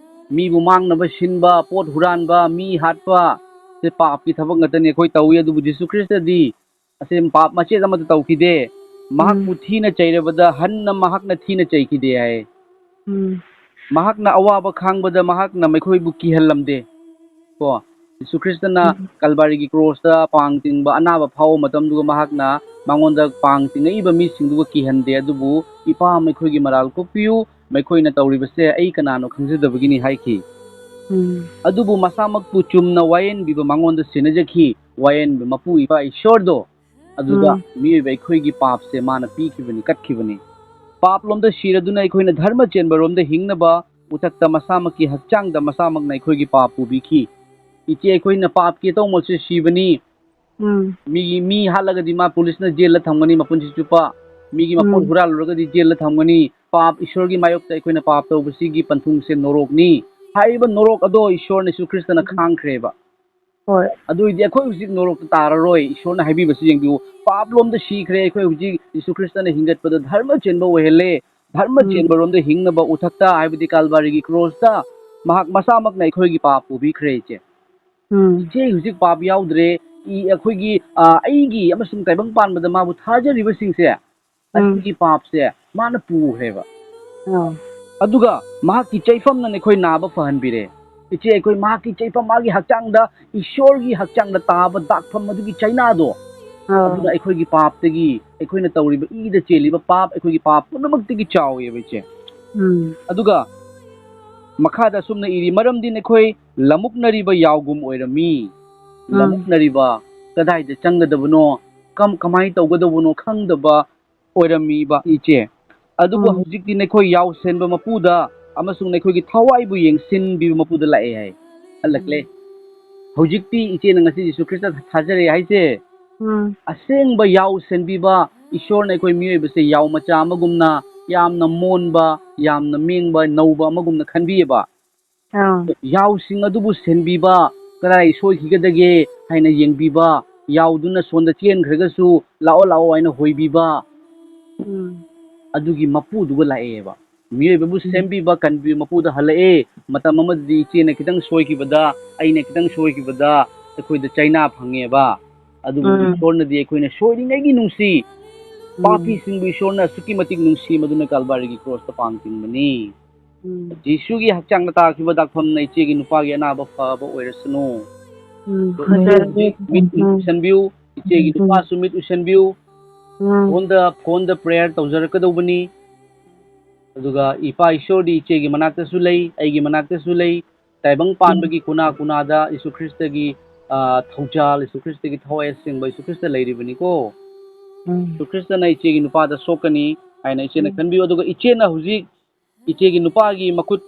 ꯃꯤꯕꯨ ꯃꯥꯡꯅꯕ ꯁꯤꯟꯕ, ꯄꯣꯠ ꯍꯨꯔꯥꯟꯕ, ꯃꯤ ꯍꯥꯠꯄ, ꯁꯤ ꯄꯥꯞꯀꯤ ꯊꯕꯛ ꯉꯥꯛꯇꯅꯤ ꯑꯩꯈꯣꯏ ꯇꯧꯏ꯫ ꯑꯗꯨꯕꯨ ꯖꯤꯁꯨ ꯈ꯭ꯔꯤꯁꯇꯗꯤ ꯑꯁꯤ ꯄꯥꯞ ꯃꯆꯦꯠ ꯑꯃꯠꯇ ꯇꯧꯈꯤꯗꯦ꯫ ꯃꯍꯥꯛꯄꯨ ꯊꯤꯅ ꯆꯩꯔꯕꯗ ꯍꯟꯅ ꯃꯍꯥꯛꯅ ꯊꯤꯅ ꯆꯩꯈꯤꯗꯦ ꯍꯥꯏ꯫ ꯎꯝ, ꯃꯍꯥꯛꯅ ꯑꯋꯥꯕ ꯈꯥꯡꯕꯗ ꯃꯍꯥꯛꯅ ꯃꯈꯣꯏꯕꯨ ꯀꯤꯍꯜꯂꯝꯗꯦ꯫ ꯀꯣ, ꯖꯤꯁꯨ ꯈ꯭ꯔꯤꯁꯇꯅ ꯎꯝ, ꯀꯜꯕꯥꯔꯤꯒꯤ ꯀ꯭ꯔꯣꯁꯇ ꯄꯥꯡ ꯇꯤꯡꯕ ꯑꯅꯥꯕ ꯐꯥꯎꯕ ꯃꯇꯝꯗꯨꯒ ꯃꯍꯥꯛꯅ ꯃꯉꯣꯟꯗ ꯄꯥꯡ ꯇꯤꯡꯉꯛꯏꯕ ꯃꯤꯁꯤꯡꯗꯨꯒ ꯀꯤꯍꯟꯗꯦ꯫ ꯑꯗꯨꯕꯨ, "ꯏꯄꯥ, ꯃꯈꯣꯏꯒꯤ ꯃꯔꯥꯜ ꯀꯣꯛꯄꯤꯌꯨ, ꯃꯈꯣꯏꯅ ꯇꯧꯔꯤꯕꯁꯦ ꯑꯩ ꯀꯅꯥꯅꯣ ꯈꯪꯖꯗꯕꯒꯤꯅꯤ" ꯍꯥꯏꯈꯤ꯫ ꯎꯝ, ꯑꯗꯨꯕꯨ ꯃꯁꯥꯃꯛꯄꯨ ꯆꯨꯝꯅ ꯋꯥꯌꯦꯟꯕꯤꯕ ꯃꯉꯣꯟꯗ ꯁꯤꯟꯅꯖꯈꯤ꯫ ꯋꯥꯌꯦꯟꯕ ꯃꯄꯨ ꯏꯄꯥ ꯏꯁꯣꯔꯗꯣ, ꯑꯗꯨꯗ ꯎꯝ, ꯃꯤꯑꯣꯏꯕ ꯑꯩꯈꯣꯏꯒꯤ ꯄꯥꯞꯁꯦ ꯃꯥꯅ ꯄꯤꯈꯤꯕꯅꯤ, ꯀꯠꯈꯤꯕꯅꯤ꯫ ꯄꯥꯞꯂꯣꯝꯗ ꯁꯤꯔꯗꯨꯅ ꯑꯩꯈꯣꯏꯅ ꯙꯔꯃ ꯆꯦꯟꯕ ꯔꯣꯝꯗ ꯍꯤꯡꯅꯕ ꯎꯊꯛꯇ ꯃꯁꯥꯃꯛꯀꯤ ꯍꯛꯆꯥꯡꯗ ꯃꯁꯥꯃꯛꯅ ꯑꯩꯈꯣꯏꯒꯤ ꯄꯥꯞ ꯄꯨꯕꯤꯈꯤ꯫ ꯏꯆꯦ, ꯑꯩꯈꯣꯏꯅ ꯄꯥꯞꯀꯤ ꯑꯇꯧꯃꯛꯁꯦ ꯁꯤꯕꯅꯤ꯫ ꯎꯝ, ꯃꯤꯒꯤ, ꯃꯤ ꯍꯥꯠꯂꯒꯗꯤ ꯃꯥ ꯄꯨꯂꯤꯁꯅ ꯖꯦꯜꯗ ꯊꯝꯒꯅꯤ ꯃꯄꯨꯟꯁꯤ ꯆꯨꯞꯄ꯫ ꯃꯤꯒꯤ ꯃꯄꯣꯠ ꯎꯝ, ꯍꯨꯔꯥꯜꯂꯨꯔꯒꯗꯤ ꯖꯦꯜꯗ ꯊꯝꯒꯅꯤ꯫ ꯄꯥꯞ ꯏꯁꯣꯔꯒꯤ ꯃꯥꯌꯣꯛꯇ ꯑꯩꯈꯣꯏꯅ ꯄꯥꯞ ꯇꯧꯕꯁꯤꯒꯤ ꯄꯟꯊꯨꯡꯁꯦ ꯅꯣꯔꯣꯛꯅꯤ꯫ ꯍꯥꯏꯔꯤꯕ ꯅꯣꯔꯣꯛ ꯑꯗꯣ ꯏꯁꯣꯔꯅ ꯖꯤꯁꯨ ꯈ꯭ꯔꯤꯁꯇꯅ ꯎꯝ, ꯈꯥꯡꯈ꯭ꯔꯦꯕ꯫ ꯍꯣꯏ꯫ ꯑꯗꯨ ꯑꯣꯏꯗꯤ ꯑꯩꯈꯣꯏ ꯍꯧꯖꯤꯛ ꯅꯣꯔꯣꯛꯇ ꯇꯥꯔꯔꯣꯏ꯫ ꯏꯁꯣꯔꯅ ꯍꯥꯏꯕꯤꯕꯁꯤ ꯌꯦꯡꯕꯤꯌꯨ, ꯄꯥꯞꯂꯣꯝꯗ ꯁꯤꯈ꯭ꯔꯦ꯫ ꯑꯩꯈꯣꯏ ꯍꯧꯖꯤꯛ ꯖꯤꯁꯨ ꯈ꯭ꯔꯤꯁꯇꯅ ꯍꯤꯡꯒꯠꯄꯗ ꯙꯔꯃ ꯆꯦꯟꯕ ꯑꯣꯏꯍꯜꯂꯦ꯫ ꯙꯔꯃ ꯎꯝ, ꯆꯦꯟꯕꯔꯣꯝꯗ ꯍꯤꯡꯅꯕ ꯎꯊꯛꯇ, ꯍꯥꯏꯕꯗꯤ ꯀꯥꯜꯚꯥꯔꯤꯒꯤ ꯀ꯭ꯔꯣꯁꯇ ꯃꯍꯥꯛ ꯃꯁꯥꯃꯛꯅ ꯑꯩꯈꯣꯏꯒꯤ ꯄꯥꯞ ꯄꯨꯕꯤꯈ꯭ꯔꯦ, ꯏꯆꯦ꯫ ꯎꯝ, ꯏꯆꯦ ꯍꯧꯖꯤꯛ ꯄꯥꯞ ꯌꯥꯎꯗ꯭ꯔꯦ꯫ ꯏ-, ꯑꯩꯈꯣꯏꯒꯤ, ꯑ, ꯑꯩꯒꯤ ꯑꯃꯁꯨꯡ ꯇꯥꯏꯕꯪ ꯄꯥꯟꯕꯗ ꯃꯥꯕꯨ ꯊꯥꯖꯔꯤꯕꯁꯤꯡꯁꯦ, ꯎꯝ, ꯑꯗꯨꯒꯤ ꯄꯥꯞꯁꯦ ꯃꯥꯅ ꯄꯨꯈ꯭ꯔꯦꯕ꯫ ꯑꯧ, ꯑꯗꯨꯒ ꯃꯍꯥꯛꯀꯤ ꯆꯩꯐꯝꯅ ꯑꯩꯈꯣꯏ ꯅꯥꯕ ꯐꯍꯟꯕꯤꯔꯦ꯫ ꯏꯆꯦ, ꯑꯩꯈꯣꯏ ꯃꯍꯥꯛꯀꯤ ꯆꯩꯐꯝ, ꯃꯥꯒꯤ ꯍꯛꯆꯥꯡꯗ, ꯏꯁꯣꯔꯒꯤ ꯍꯛꯆꯥꯡꯗ ꯇꯥꯕ ꯗꯥꯛꯐꯝ ꯑꯗꯨꯒꯤ ꯆꯩꯅꯥꯗꯣ, ꯑꯧ, ꯑꯗꯨꯅ ꯑꯩꯈꯣꯏꯒꯤ ꯄꯥꯞꯇꯒꯤ, ꯑꯩꯈꯣꯏꯅ ꯇꯧꯔꯤꯕ ꯏꯗ ꯆꯦꯜꯂꯤꯕ ꯄꯥꯞ, ꯑꯩꯈꯣꯏꯒꯤ ꯄꯥꯞ ꯄꯨꯝꯅꯃꯛꯇꯒꯤ ꯆꯥꯎꯋꯦꯕ, ꯏꯆꯦ꯫ ꯎꯝ, ꯑꯗꯨꯒ ꯃꯈꯥꯗ ꯑꯁꯨꯝꯅ ꯏꯔꯤ, "ꯃꯔꯝꯗꯤ ꯅꯈꯣꯏ ꯂꯃꯨꯛꯅꯔꯤꯕ ꯌꯥꯎꯒꯨꯝ ꯑꯣꯏꯔꯝꯃꯤ"꯫ ꯎꯝ, ꯂꯃꯨꯛꯅꯔꯤꯕ, ꯀꯗꯥꯏꯗ ꯆꯪꯒꯗꯕꯅꯣ, ꯀꯝ-, ꯀꯃꯥꯏꯅ ꯇꯧꯒꯗꯧꯕꯅꯣ ꯈꯪꯗꯕ ꯑꯣꯏꯔꯝꯃꯤꯕ, ꯏꯆꯦ꯫ ꯑꯗꯨꯕꯨ ꯎꯝ, ꯍꯧꯖꯤꯛꯇꯤ ꯅꯈꯣꯏ ꯌꯥꯎꯁꯦꯟꯕ ꯃꯄꯨꯗ ꯑꯃꯁꯨꯡ ꯅꯈꯣꯏꯒꯤ ꯊꯋꯥꯏꯕꯨ ꯌꯦꯡꯁꯤꯟꯕꯤꯕ ꯃꯄꯨꯗ ꯂꯥꯛꯑꯦ ꯍꯥꯏ꯫ ꯍꯜꯂꯛꯂꯦ꯫ ꯍꯧꯖꯤꯛꯇꯤ ꯏꯆꯦꯅ ꯉꯁꯤ ꯖꯤꯁꯨ ꯈ꯭ꯔꯤꯁꯇ ꯊꯥꯖꯔꯦ ꯍꯥꯏꯁꯦ, ꯎꯝ꯫ ꯑꯁꯦꯡꯕ ꯌꯥꯎ ꯁꯦꯟꯕꯤꯕ, ꯏꯁꯣꯔꯅ ꯑꯩꯈꯣꯏ ꯃꯤꯑꯣꯏꯕꯁꯦ ꯌꯥꯎ ꯃꯆꯥ ꯑꯃꯒꯨꯝꯅ, ꯌꯥꯝꯅ ꯃꯣꯟꯕ, ꯌꯥꯝꯅ ꯃꯦꯡꯕ, ꯅꯧꯕ ꯑꯃꯒꯨꯝꯅ ꯈꯟꯕꯤꯌꯦꯕ꯫ ꯑꯥ꯫ ꯌꯥꯎꯁꯤꯡ ꯑꯗꯨꯕꯨ ꯁꯦꯟꯕꯤꯕ, ꯀꯗꯥꯏ ꯁꯣꯏꯈꯤꯒꯗꯒꯦ ꯍꯥꯏꯅ ꯌꯦꯡꯕꯤꯕ, ꯌꯥꯎꯗꯨꯅ ꯁꯣꯟꯗ ꯆꯦꯟꯈ꯭ꯔꯒꯁꯨ "ꯂꯥꯛꯑꯣ, ꯂꯥꯛꯑꯣ" ꯍꯥꯏꯅ ꯍꯣꯏꯕꯤꯕ, ꯎꯝ꯫ ꯑꯗꯨꯒꯤ ꯃꯄꯨꯗꯨꯒ ꯂꯥꯛꯑꯦꯕ꯫ ꯃꯤꯑꯣꯏꯕꯕꯨ ꯁꯦꯝꯕꯤꯕ, ꯀꯟꯕꯤꯕ ꯃꯄꯨꯗ ꯍꯜꯂꯛꯑꯦ꯫ ꯃꯇꯝ ꯑꯃꯗꯗꯤ ꯏꯆꯦꯅ ꯈꯤꯇꯪ ꯁꯣꯏꯈꯤꯕꯗ, ꯑꯩꯅ ꯈꯤꯇꯪ ꯁꯣꯏꯈꯤꯕꯗ ꯑꯩꯈꯣꯏꯗ ꯆꯩꯅꯥ ꯐꯪꯉꯦꯕ꯫ ꯑꯗꯨꯕꯨ ꯎꯝ꯫ ꯏꯁꯣꯔꯅꯗꯤ ꯑꯩꯈꯣꯏꯅ ꯁꯣꯏꯔꯤꯉꯩꯒꯤ ꯅꯨꯡꯁꯤ, ꯎꯝ꯫ ꯄꯥꯄꯤꯁꯤꯡꯕꯨ ꯏꯁꯣꯔꯅ ꯑꯁꯨꯛꯀꯤ ꯃꯇꯤꯛ ꯅꯨꯡꯁꯤ, ꯃꯗꯨꯅ ꯀꯜꯕꯥꯔꯤꯒꯤ ꯀ꯭ꯔꯣꯁꯇ ꯄꯥꯡ ꯇꯤꯡꯕꯅꯤ꯫ ꯎꯝ꯫ ꯖꯤꯁꯨꯒꯤ ꯍꯛꯆꯥꯡꯗ ꯇꯥꯈꯤꯕ ꯗꯥꯛꯐꯝꯅ ꯏꯆꯦꯒꯤ ꯅꯨꯄꯥꯒꯤ ꯑꯅꯥꯕ ꯐꯕ ꯑꯣꯏꯔꯁꯅꯨ꯫ ꯎꯝ꯫ ꯃꯤꯠ ꯎꯝ꯫ ꯎꯁꯟꯕꯤꯌꯨ, ꯏꯆꯦꯒꯤ ꯎꯝ꯫ ꯅꯨꯄꯥꯁꯨ ꯃꯤꯠ ꯎꯁꯟꯕꯤꯌꯨ꯫ ꯎꯝ꯫ ꯐꯣꯟꯗ, ꯐꯣꯟꯗ ꯄ꯭ꯔꯦꯌꯔ ꯇꯧꯖꯔꯛꯀꯗꯧꯕꯅꯤ꯫ ꯑꯗꯨꯒ ꯏꯄꯥ ꯏꯁꯣꯔꯗꯤ ꯏꯆꯦꯒꯤ ꯃꯅꯥꯛꯇꯁꯨ ꯂꯩ, ꯑꯩꯒꯤ ꯃꯅꯥꯛꯇꯁꯨ ꯂꯩ꯫ ꯇꯥꯏꯕꯪ ꯄꯥꯟꯕꯒꯤ ꯀꯨꯅꯥ ꯀꯨꯅꯥꯗ ꯌꯤꯁꯨ ꯈ꯭ꯔꯤꯁꯇꯒꯤ, ꯑ, ꯊꯧꯖꯥꯜ, ꯌꯤꯁꯨ ꯈ꯭ꯔꯤꯁꯇꯒꯤ ꯊꯋꯥꯏ ꯑꯁꯦꯡꯕ ꯌꯤꯁꯨ ꯈ꯭ꯔꯤꯁꯇ ꯂꯩꯔꯤꯕꯅꯤꯀꯣ꯫ ꯎꯝ꯫ ꯌꯤꯁꯨ ꯈ꯭ꯔꯤꯁꯇꯅ ꯏꯆꯦꯒꯤ ꯅꯨꯄꯥꯗ ꯁꯣꯛꯀꯅꯤ ꯍꯥꯏꯅ ꯏꯆꯦꯅ ꯎꯝ꯫ ꯈꯟꯕꯤꯌꯨ꯫ ꯑꯗꯨꯒ ꯏꯆꯦꯅ ꯍꯧꯖꯤꯛ ꯏꯆꯦꯒꯤ ꯅꯨꯄꯥꯒꯤ ꯃꯈꯨꯠ,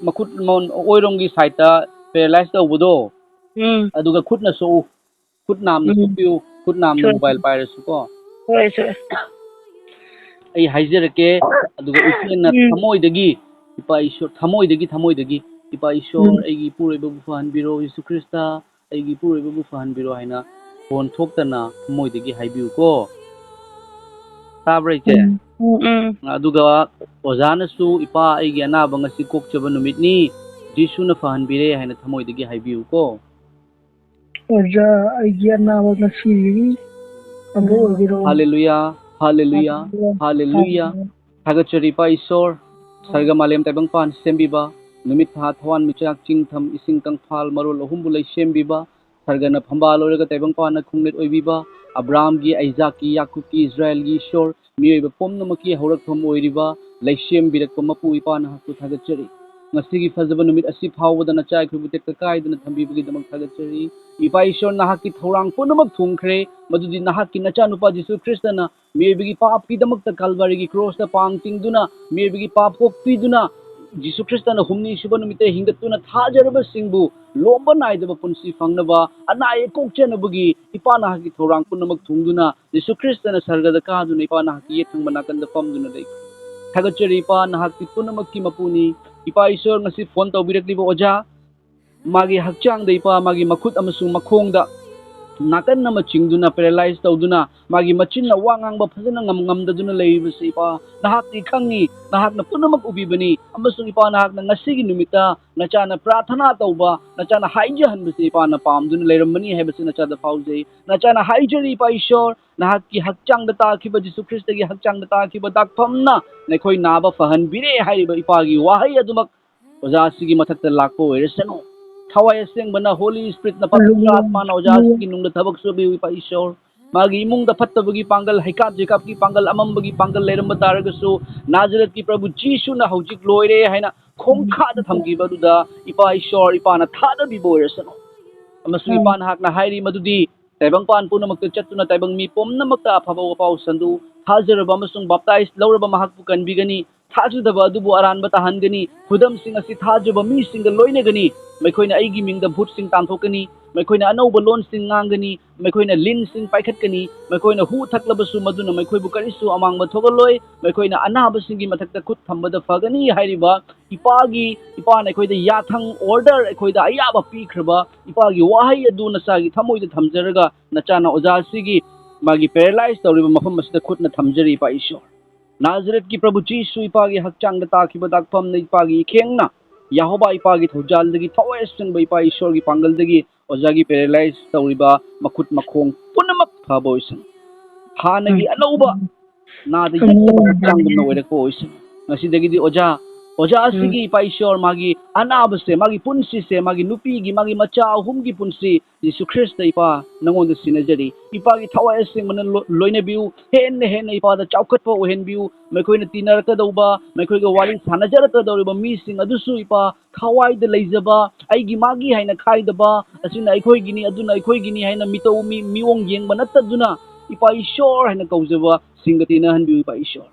ꯃꯈꯨꯠ ꯃ-, ꯑꯣꯏꯔꯣꯝꯒꯤ ꯁꯥꯏꯠꯇ ꯄꯦꯔꯥꯂꯥꯏꯁ ꯇꯧꯕꯗꯣ, ꯎꯝ꯫ ꯑꯗꯨꯒ ꯈꯨꯠꯅ ꯁꯣꯛꯎ, ꯈꯨꯠ ꯅꯥꯝꯅ ꯎꯝ꯫ ꯁꯣꯛꯄꯤꯌꯨ, ꯈꯨꯠ ꯅꯥꯝꯅ ꯁꯣꯛꯑꯦ꯫ ꯃꯣꯕꯥꯏꯜ ꯄꯥꯏꯔꯁꯨꯀꯣ꯫ ꯍꯣꯏ, ꯁꯣꯛꯑꯦ꯫ ꯑꯩ ꯍꯥꯏꯖꯔꯛꯀꯦ, ꯑꯗꯨꯒ ꯏꯆꯦꯅ ꯎꯝ꯫ ꯊꯃꯣꯏꯗꯒꯤ, ꯏꯄꯥ ꯏꯁꯣꯔ, ꯊꯃꯣꯏꯗꯒꯤ, ꯊꯃꯣꯏꯗꯒꯤ, "ꯏꯄꯥ ꯏꯁꯣꯔ, ꯎꯝ꯫ ꯑꯩꯒꯤ ꯏꯄꯨꯔꯣꯏꯕꯕꯨ ꯐꯍꯟꯕꯤꯔꯣ, ꯌꯤꯁꯨ ꯈ꯭ꯔꯤꯁꯇ, ꯑꯩꯒꯤ ꯏꯄꯨꯔꯣꯏꯕꯕꯨ ꯐꯍꯟꯕꯤꯔꯣ" ꯍꯥꯏꯅ ꯐꯣꯟ ꯊꯣꯛꯇꯅ ꯊꯃꯣꯏꯗꯒꯤ ꯍꯥꯏꯕꯤꯌꯨꯀꯣ꯫ ꯇꯥꯕ꯭ꯔꯥ, ꯏꯆꯦ? ꯎꯝ, ꯎꯝ, ꯎꯝ꯫ ꯑꯗꯨꯒ ꯑꯣꯖꯥꯅꯁꯨ, "ꯏꯄꯥ, ꯑꯩꯒꯤ ꯑꯅꯥꯕ ꯉꯁꯤ ꯀꯣꯛꯆꯕ ꯅꯨꯃꯤꯠꯅꯤ, ꯖꯤꯁꯨꯅ ꯐꯍꯟꯕꯤꯔꯦ" ꯍꯥꯏꯅ ꯊꯃꯣꯏꯗꯒꯤ ꯍꯥꯏꯕꯤꯌꯨꯀꯣ꯫ ꯑꯣꯖꯥ, ꯑꯩꯒꯤ ꯑꯅꯥꯕ ꯉꯁꯤꯒꯤ ꯑꯗꯨ ꯑꯣꯏꯕꯤꯔꯣ꯫ ꯍꯥꯂꯦꯂꯨꯌꯥ, ꯍꯥꯂꯦꯂꯨꯌꯥ, ꯍꯥꯂꯦꯂꯨꯌꯥ꯫ ꯊꯥꯒꯠꯆꯔꯤ, ꯏꯄꯥ ꯏꯁꯣꯔ, ꯁꯔꯒ ꯃꯥꯂꯦꯝ ꯇꯥꯏꯕꯪꯄꯥꯟ ꯁꯦꯝꯕꯤꯕ, ꯅꯨꯃꯤꯠ ꯊꯥ ꯊꯋꯥꯟꯃꯤꯆꯥꯛ ꯆꯤꯡꯊꯝ ꯏꯁꯤꯡ ꯀꯪꯐꯥꯜ ꯃꯔꯣꯜ ꯑꯍꯨꯝꯕꯨ ꯂꯩꯁꯦꯝꯕꯤꯕ, ꯁꯔꯒꯅ ꯐꯝꯕꯥꯜ ꯑꯣꯏꯔꯒ ꯇꯥꯏꯕꯪꯄꯥꯟꯅ ꯈꯣꯡꯅꯦꯠ ꯑꯣꯏꯕꯤꯕ, ꯑꯕ꯭ꯔꯥꯝꯒꯤ, ꯑꯩꯖꯥꯛꯀꯤ, ꯌꯥꯀꯨꯕꯀꯤ, ꯏꯁꯔꯥꯌꯦꯜꯒꯤ ꯏꯁꯣꯔ, ꯃꯤꯑꯣꯏꯕ ꯄꯨꯝꯅꯃꯛꯀꯤ ꯍꯧꯔꯛꯐꯝ ꯑꯣꯏꯔꯤꯕ, ꯂꯩꯁꯦꯝꯕꯤꯔꯛꯄ ꯃꯄꯨ ꯏꯄꯥ ꯅꯍꯥꯛꯄꯨ ꯊꯥꯒꯠꯆꯔꯤ꯫ ꯉꯁꯤꯒꯤ ꯐꯖꯕ ꯅꯨꯃꯤꯠ ꯑꯁꯤ ꯐꯥꯎꯕꯗ ꯅꯆꯥ ꯑꯩꯈꯣꯏꯕꯨ ꯇꯦꯛꯇ ꯀꯥꯏꯗꯅ ꯊꯝꯕꯤꯕꯒꯤꯗꯃꯛ ꯊꯥꯒꯠꯆꯔꯤ꯫ ꯏꯄꯥ ꯏꯁꯣꯔ, ꯅꯍꯥꯛꯀꯤ ꯊꯧꯔꯥꯡ ꯄꯨꯝꯅꯃꯛ ꯊꯨꯡꯈ꯭ꯔꯦ, ꯃꯗꯨꯗꯤ ꯅꯍꯥꯛꯀꯤ ꯅꯆꯥꯅꯨꯄꯥ ꯖꯤꯁꯨ ꯈ꯭ꯔꯤꯁꯇꯅ ꯃꯤꯑꯣꯏꯕꯒꯤ ꯄꯥꯞꯀꯤꯗꯃꯛꯇ ꯀꯜꯕꯥꯔꯤꯒꯤ ꯀ꯭ꯔꯣꯁꯇ ꯄꯥꯡ ꯇꯤꯡꯗꯨꯅ, ꯃꯤꯑꯣꯏꯕꯒꯤ ꯄꯥꯞ ꯀꯣꯛꯄꯤꯗꯨꯅ, ꯖꯤꯁꯨ ꯈ꯭ꯔꯤꯁꯇꯅ ꯍꯨꯝꯅꯤ ꯁꯨꯕ ꯅꯨꯃꯤꯠꯇ ꯍꯤꯡꯒꯠꯇꯨꯅ ꯊꯥꯖꯔꯕꯁꯤꯡꯕꯨ ꯂꯣꯝꯕ ꯅꯥꯏꯗꯕ ꯄꯨꯟꯁꯤ ꯐꯪꯅꯕ, ꯑꯅꯥ ꯑꯌꯦꯛ ꯀꯣꯛꯆꯅꯕꯒꯤ ꯏꯄꯥ ꯅꯍꯥꯛꯀꯤ ꯊꯧꯔꯥꯡ ꯄꯨꯝꯅꯃꯛ ꯊꯨꯡꯗꯨꯅ, ꯖꯤꯁꯨ ꯈ꯭ꯔꯤꯁꯇꯅ ꯁꯔꯒꯗ ꯀꯥꯗꯨꯅ ꯏꯄꯥ ꯅꯍꯥꯛꯀꯤ ꯌꯦꯠ ꯊꯪꯕ ꯅꯥꯀꯟꯗ ꯐꯝꯗꯨꯅ ꯂꯩ꯫ ꯊꯥꯒꯠꯆꯔꯤ ꯏꯄꯥ, ꯅꯍꯥꯛꯇꯤ ꯄꯨꯝꯅꯃꯛꯀꯤ ꯃꯄꯨꯅꯤ꯫ ꯏꯄꯥ ꯏꯁꯣꯔ, ꯉꯁꯤ ꯐꯣꯟ ꯇꯧꯕꯤꯔꯛꯂꯤꯕ ꯑꯣꯖꯥ, ꯃꯥꯒꯤ ꯍꯛꯆꯥꯡꯗ ꯏꯄꯥ, ꯃꯥꯒꯤ ꯃꯈꯨꯠ ꯑꯃꯁꯨꯡ ꯃꯈꯣꯡꯗ ꯅꯥꯀꯟ ꯑꯃ ꯆꯤꯡꯗꯨꯅ ꯄꯦꯔꯥꯂꯥꯏꯁ ꯇꯧꯗꯨꯅ ꯃꯥꯒꯤ ꯃꯆꯤꯟꯅ ꯋꯥ ꯉꯥꯡꯕ ꯐꯖꯅ ꯉꯝ-, ꯉꯝꯗꯗꯨꯅ ꯂꯩꯔꯤꯕꯁꯤ ꯏꯄꯥ, ꯅꯍꯥꯛꯇꯤ ꯈꯪꯉꯤ, ꯅꯍꯥꯛꯅ ꯄꯨꯝꯅꯃꯛ ꯎꯕꯤꯕꯅꯤ꯫ ꯑꯃꯁꯨꯡ ꯏꯄꯥ, ꯅꯍꯥꯛꯅ ꯉꯁꯤꯒꯤ ꯅꯨꯃꯤꯠꯇ ꯅꯆꯥꯅ ꯄ꯭ꯔꯥꯊꯅꯥ ꯇꯧꯕ, ꯅꯆꯥꯅ ꯍꯥꯏꯖꯍꯟꯕꯁꯤ ꯏꯄꯥꯅ ꯄꯥꯝꯗꯨꯅ ꯂꯩꯔꯝꯕꯅꯤ ꯍꯥꯏꯕꯁꯤ ꯅꯆꯥꯗ ꯐꯥꯎꯖꯩ꯫ ꯅꯆꯥꯅ ꯍꯥꯏꯖꯔꯤ ꯏꯄꯥ ꯏꯁꯣꯔ, ꯅꯍꯥꯛꯀꯤ ꯍꯛꯆꯥꯡꯗ ꯇꯥꯈꯤꯕ, ꯖꯤꯁꯨ ꯈ꯭ꯔꯤꯁꯇꯒꯤ ꯍꯛꯆꯥꯡꯗ ꯇꯥꯈꯤꯕ ꯗꯥꯛꯐꯝꯅ ꯅꯈꯣꯏ ꯅꯥꯕ ꯐꯍꯟꯕꯤꯔꯦ ꯍꯥꯏꯔꯤꯕ ꯏꯄꯥꯒꯤ ꯋꯥꯍꯩ ꯑꯗꯨꯃꯛ ꯑꯣꯖꯥ ꯑꯁꯤꯒꯤ ꯃꯊꯛꯇ ꯂꯥꯛꯄ ꯑꯣꯏꯔꯁꯅꯨ꯫ ꯊꯋꯥꯏ ꯑꯁꯦꯡꯕꯅ, ꯍꯣꯂꯤ ꯁ꯭ꯄꯤꯔꯤꯠꯅ, ꯄꯕꯤꯇ꯭ꯔ ꯑꯥꯇꯃꯥꯅ ꯑꯣꯖꯥ ꯑꯁꯤꯒꯤ ꯅꯨꯡꯗ ꯊꯕꯛ ꯁꯨꯕꯤꯌꯨ ꯏꯄꯥ ꯏꯁꯣꯔ꯫ ꯃꯥꯒꯤ ꯏꯃꯨꯡꯗ ꯐꯠꯇꯕꯒꯤ ꯄꯥꯡꯒꯜ, ꯍꯩꯀꯥꯞ ꯖꯩꯀꯥꯞꯀꯤ ꯄꯥꯡꯒꯜ, ꯑꯃꯝꯕꯒꯤ ꯄꯥꯡꯒꯜ ꯂꯩꯔꯝꯕ ꯇꯥꯔꯒꯁꯨ, ꯅꯥꯖꯔꯦꯠꯀꯤ ꯄ꯭ꯔꯚꯨ ꯖꯤꯁꯨꯅ ꯍꯧꯖꯤꯛ ꯂꯣꯏꯔꯦ ꯍꯥꯏꯅ ꯈꯣꯡꯈꯥꯗ ꯊꯝꯈꯤꯕ ꯑꯗꯨꯗ ꯏꯄꯥ ꯏꯁꯣꯔ, ꯏꯄꯥꯅ ꯊꯥꯗꯕꯤꯕ ꯑꯣꯏꯔꯁꯅꯨ꯫ ꯑꯃꯁꯨꯡ ꯎꯝ꯫ ꯏꯄꯥ ꯅꯍꯥꯛꯅ ꯍꯥꯏꯔꯤ ꯃꯗꯨꯗꯤ ꯇꯥꯏꯕꯪꯄꯥꯟ ꯄꯨꯝꯅꯃꯛꯇ ꯆꯠꯇꯨꯅ ꯇꯥꯏꯕꯪ ꯃꯤ ꯄꯨꯝꯅꯃꯛꯇ ꯑꯐꯕ ꯋꯥꯄꯥꯎ ꯁꯟꯗꯨ, ꯊꯥꯖꯔꯕ ꯑꯃꯁꯨꯡ ꯕꯥꯞꯇꯥꯏꯖ ꯂꯧꯔꯕ ꯃꯍꯥꯛꯄꯨ ꯀꯟꯕꯤꯒꯅꯤ꯫ ꯊꯥꯖꯗꯕ ꯑꯗꯨꯕꯨ ꯑꯔꯥꯟꯕ ꯇꯥꯍꯟꯒꯅꯤ꯫ ꯈꯨꯗꯝꯁꯤꯡ ꯑꯁꯤ ꯊꯥꯖꯕ ꯃꯤꯁꯤꯡꯒ ꯂꯣꯏꯅꯒꯅꯤ꯫ ꯃꯈꯣꯏꯅ ꯑꯩꯒꯤ ꯃꯤꯡꯗ ꯚꯨꯠꯁꯤꯡ ꯇꯥꯟꯊꯣꯛꯀꯅꯤ꯫ ꯃꯈꯣꯏꯅ ꯑꯅꯧꯕ ꯂꯣꯟꯁꯤꯡ ꯉꯥꯡꯒꯅꯤ꯫ ꯃꯈꯣꯏꯅ ꯂꯤꯟꯁꯤꯡ ꯄꯥꯏꯈꯠꯀꯅꯤ꯫ ꯃꯈꯣꯏꯅ ꯍꯨ ꯊꯛꯂꯕꯁꯨ ꯃꯗꯨꯅ ꯃꯈꯣꯏꯕꯨ ꯀꯔꯤꯁꯨ ꯑꯃꯥꯡꯕ ꯊꯣꯛꯍꯜꯂꯣꯏ꯫ ꯃꯈꯣꯏꯅ ꯑꯅꯥꯕꯁꯤꯡꯒꯤ ꯃꯊꯛꯇ ꯈꯨꯠ ꯊꯝꯕꯗ ꯐꯒꯅꯤ ꯍꯥꯏꯔꯤꯕ ꯏꯄꯥꯒꯤ, ꯏꯄꯥꯅ ꯑꯩꯈꯣꯏꯗ ꯌꯥꯊꯪ, ꯑꯣꯔꯗꯔ, ꯑꯩꯈꯣꯏꯗ ꯑꯌꯥꯕ ꯄꯤꯈ꯭ꯔꯕ ꯏꯄꯥꯒꯤ ꯋꯥꯍꯩ ꯑꯗꯨ ꯅꯆꯥꯒꯤ ꯊꯃꯣꯏꯗ ꯊꯝꯖꯔꯒ, ꯅꯆꯥꯅ ꯑꯣꯖꯥ ꯑꯁꯤꯒꯤ ꯃꯥꯒꯤ ꯄꯦꯔꯥꯂꯥꯏꯁ ꯇꯧꯔꯤꯕ ꯃꯐꯝ ꯑꯁꯤꯗ ꯈꯨꯠꯅ ꯊꯝꯖꯔꯤ, ꯏꯄꯥ ꯏꯁꯣꯔ꯫ ꯅꯥꯖꯔꯦꯠꯀꯤ ꯄ꯭ꯔꯚꯨ ꯖꯤꯁꯨ, ꯏꯄꯥꯒꯤ ꯍꯛꯆꯥꯡꯗ ꯇꯥꯈꯤꯕ ꯗꯥꯛꯐꯝꯅ ꯏꯄꯥꯒꯤ ꯏꯈꯦꯡꯅ, ꯌꯥꯍꯣꯕꯥ ꯏꯄꯥꯒꯤ ꯊꯧꯖꯥꯜꯗꯒꯤ, ꯊꯋꯥꯏ ꯑꯁꯦꯡꯕ ꯏꯄꯥ ꯏꯁꯣꯔꯒꯤ ꯄꯥꯡꯒꯜꯗꯒꯤ ꯑꯣꯖꯥꯒꯤ ꯄꯦꯔꯥꯂꯥꯏꯁ ꯇꯧꯔꯤꯕ ꯃꯈꯨꯠ ꯃꯈꯣꯡ ꯄꯨꯝꯅꯃꯛ ꯐꯕ ꯑꯣꯏꯁꯅꯨ꯫ ꯍꯥꯟꯅꯒꯤ ꯑꯅꯧꯕ ꯅꯥꯗ ꯌꯦꯛꯇꯕ ꯍꯛꯆꯥꯡꯒꯨꯝꯅ ꯑꯣꯏꯔꯛꯄ ꯑꯣꯏꯁꯅꯨ꯫ ꯉꯁꯤꯗꯒꯤꯗꯤ ꯑꯣꯖꯥ, ꯑꯣꯖꯥ ꯑꯁꯤꯒꯤ ꯏꯄꯥ ꯏꯁꯣꯔ, ꯃꯥꯒꯤ ꯑꯅꯥꯕꯁꯦ, ꯃꯥꯒꯤ ꯄꯨꯟꯁꯤꯁꯦ, ꯃꯥꯒꯤ ꯅꯨꯄꯤꯒꯤ, ꯃꯥꯒꯤ ꯃꯆꯥ ꯑꯍꯨꯝꯒꯤ ꯄꯨꯟꯁꯤ, ꯖꯤꯁꯨ ꯈ꯭ꯔꯤꯁꯇ ꯏꯄꯥ ꯅꯉꯣꯟꯗ ꯁꯤꯟꯅꯖꯔꯤ꯫ ꯏꯄꯥꯒꯤ ꯊꯋꯥꯏ ꯑꯁꯦꯡꯕꯅ ꯂꯣ-, ꯂꯣꯏꯅꯕꯤꯌꯨ, ꯍꯦꯟꯅ ꯍꯦꯟꯅ ꯏꯄꯥꯗ ꯆꯥꯎꯈꯠꯄ ꯑꯣꯏꯍꯟꯕꯤꯌꯨ꯫ ꯃꯈꯣꯏꯅ ꯇꯤꯟꯅꯔꯛꯀꯗꯧꯕ, ꯃꯈꯣꯏꯒ ꯋꯥꯔꯤ ꯁꯥꯟꯅꯖꯔꯛꯀꯗꯧꯔꯤꯕ ꯃꯤꯁꯤꯡ ꯑꯗꯨꯁꯨ ꯏꯄꯥ ꯊꯋꯥꯏꯗ ꯂꯩꯖꯕ, ꯑꯩꯒꯤ ꯃꯥꯒꯤ ꯍꯥꯏꯅ ꯈꯥꯏꯗꯕ, ꯑꯁꯤꯅ ꯑꯩꯈꯣꯏꯒꯤꯅꯤ, ꯑꯗꯨꯅ ꯑꯩꯈꯣꯏꯒꯤꯅꯤ ꯍꯥꯏꯅ ꯃꯤꯇꯧ ꯃꯤ-, ꯃꯤꯑꯣꯡ ꯌꯦꯡꯕ ꯅꯠꯇꯗꯨꯅ ꯏꯄꯥ ꯏꯁꯣꯔ ꯍꯥꯏꯅ ꯀꯧꯖꯕ ꯁꯤꯡꯒ ꯇꯤꯟꯅꯍꯟꯕꯤꯌꯨ ꯏꯄꯥ ꯏꯁꯣꯔ꯫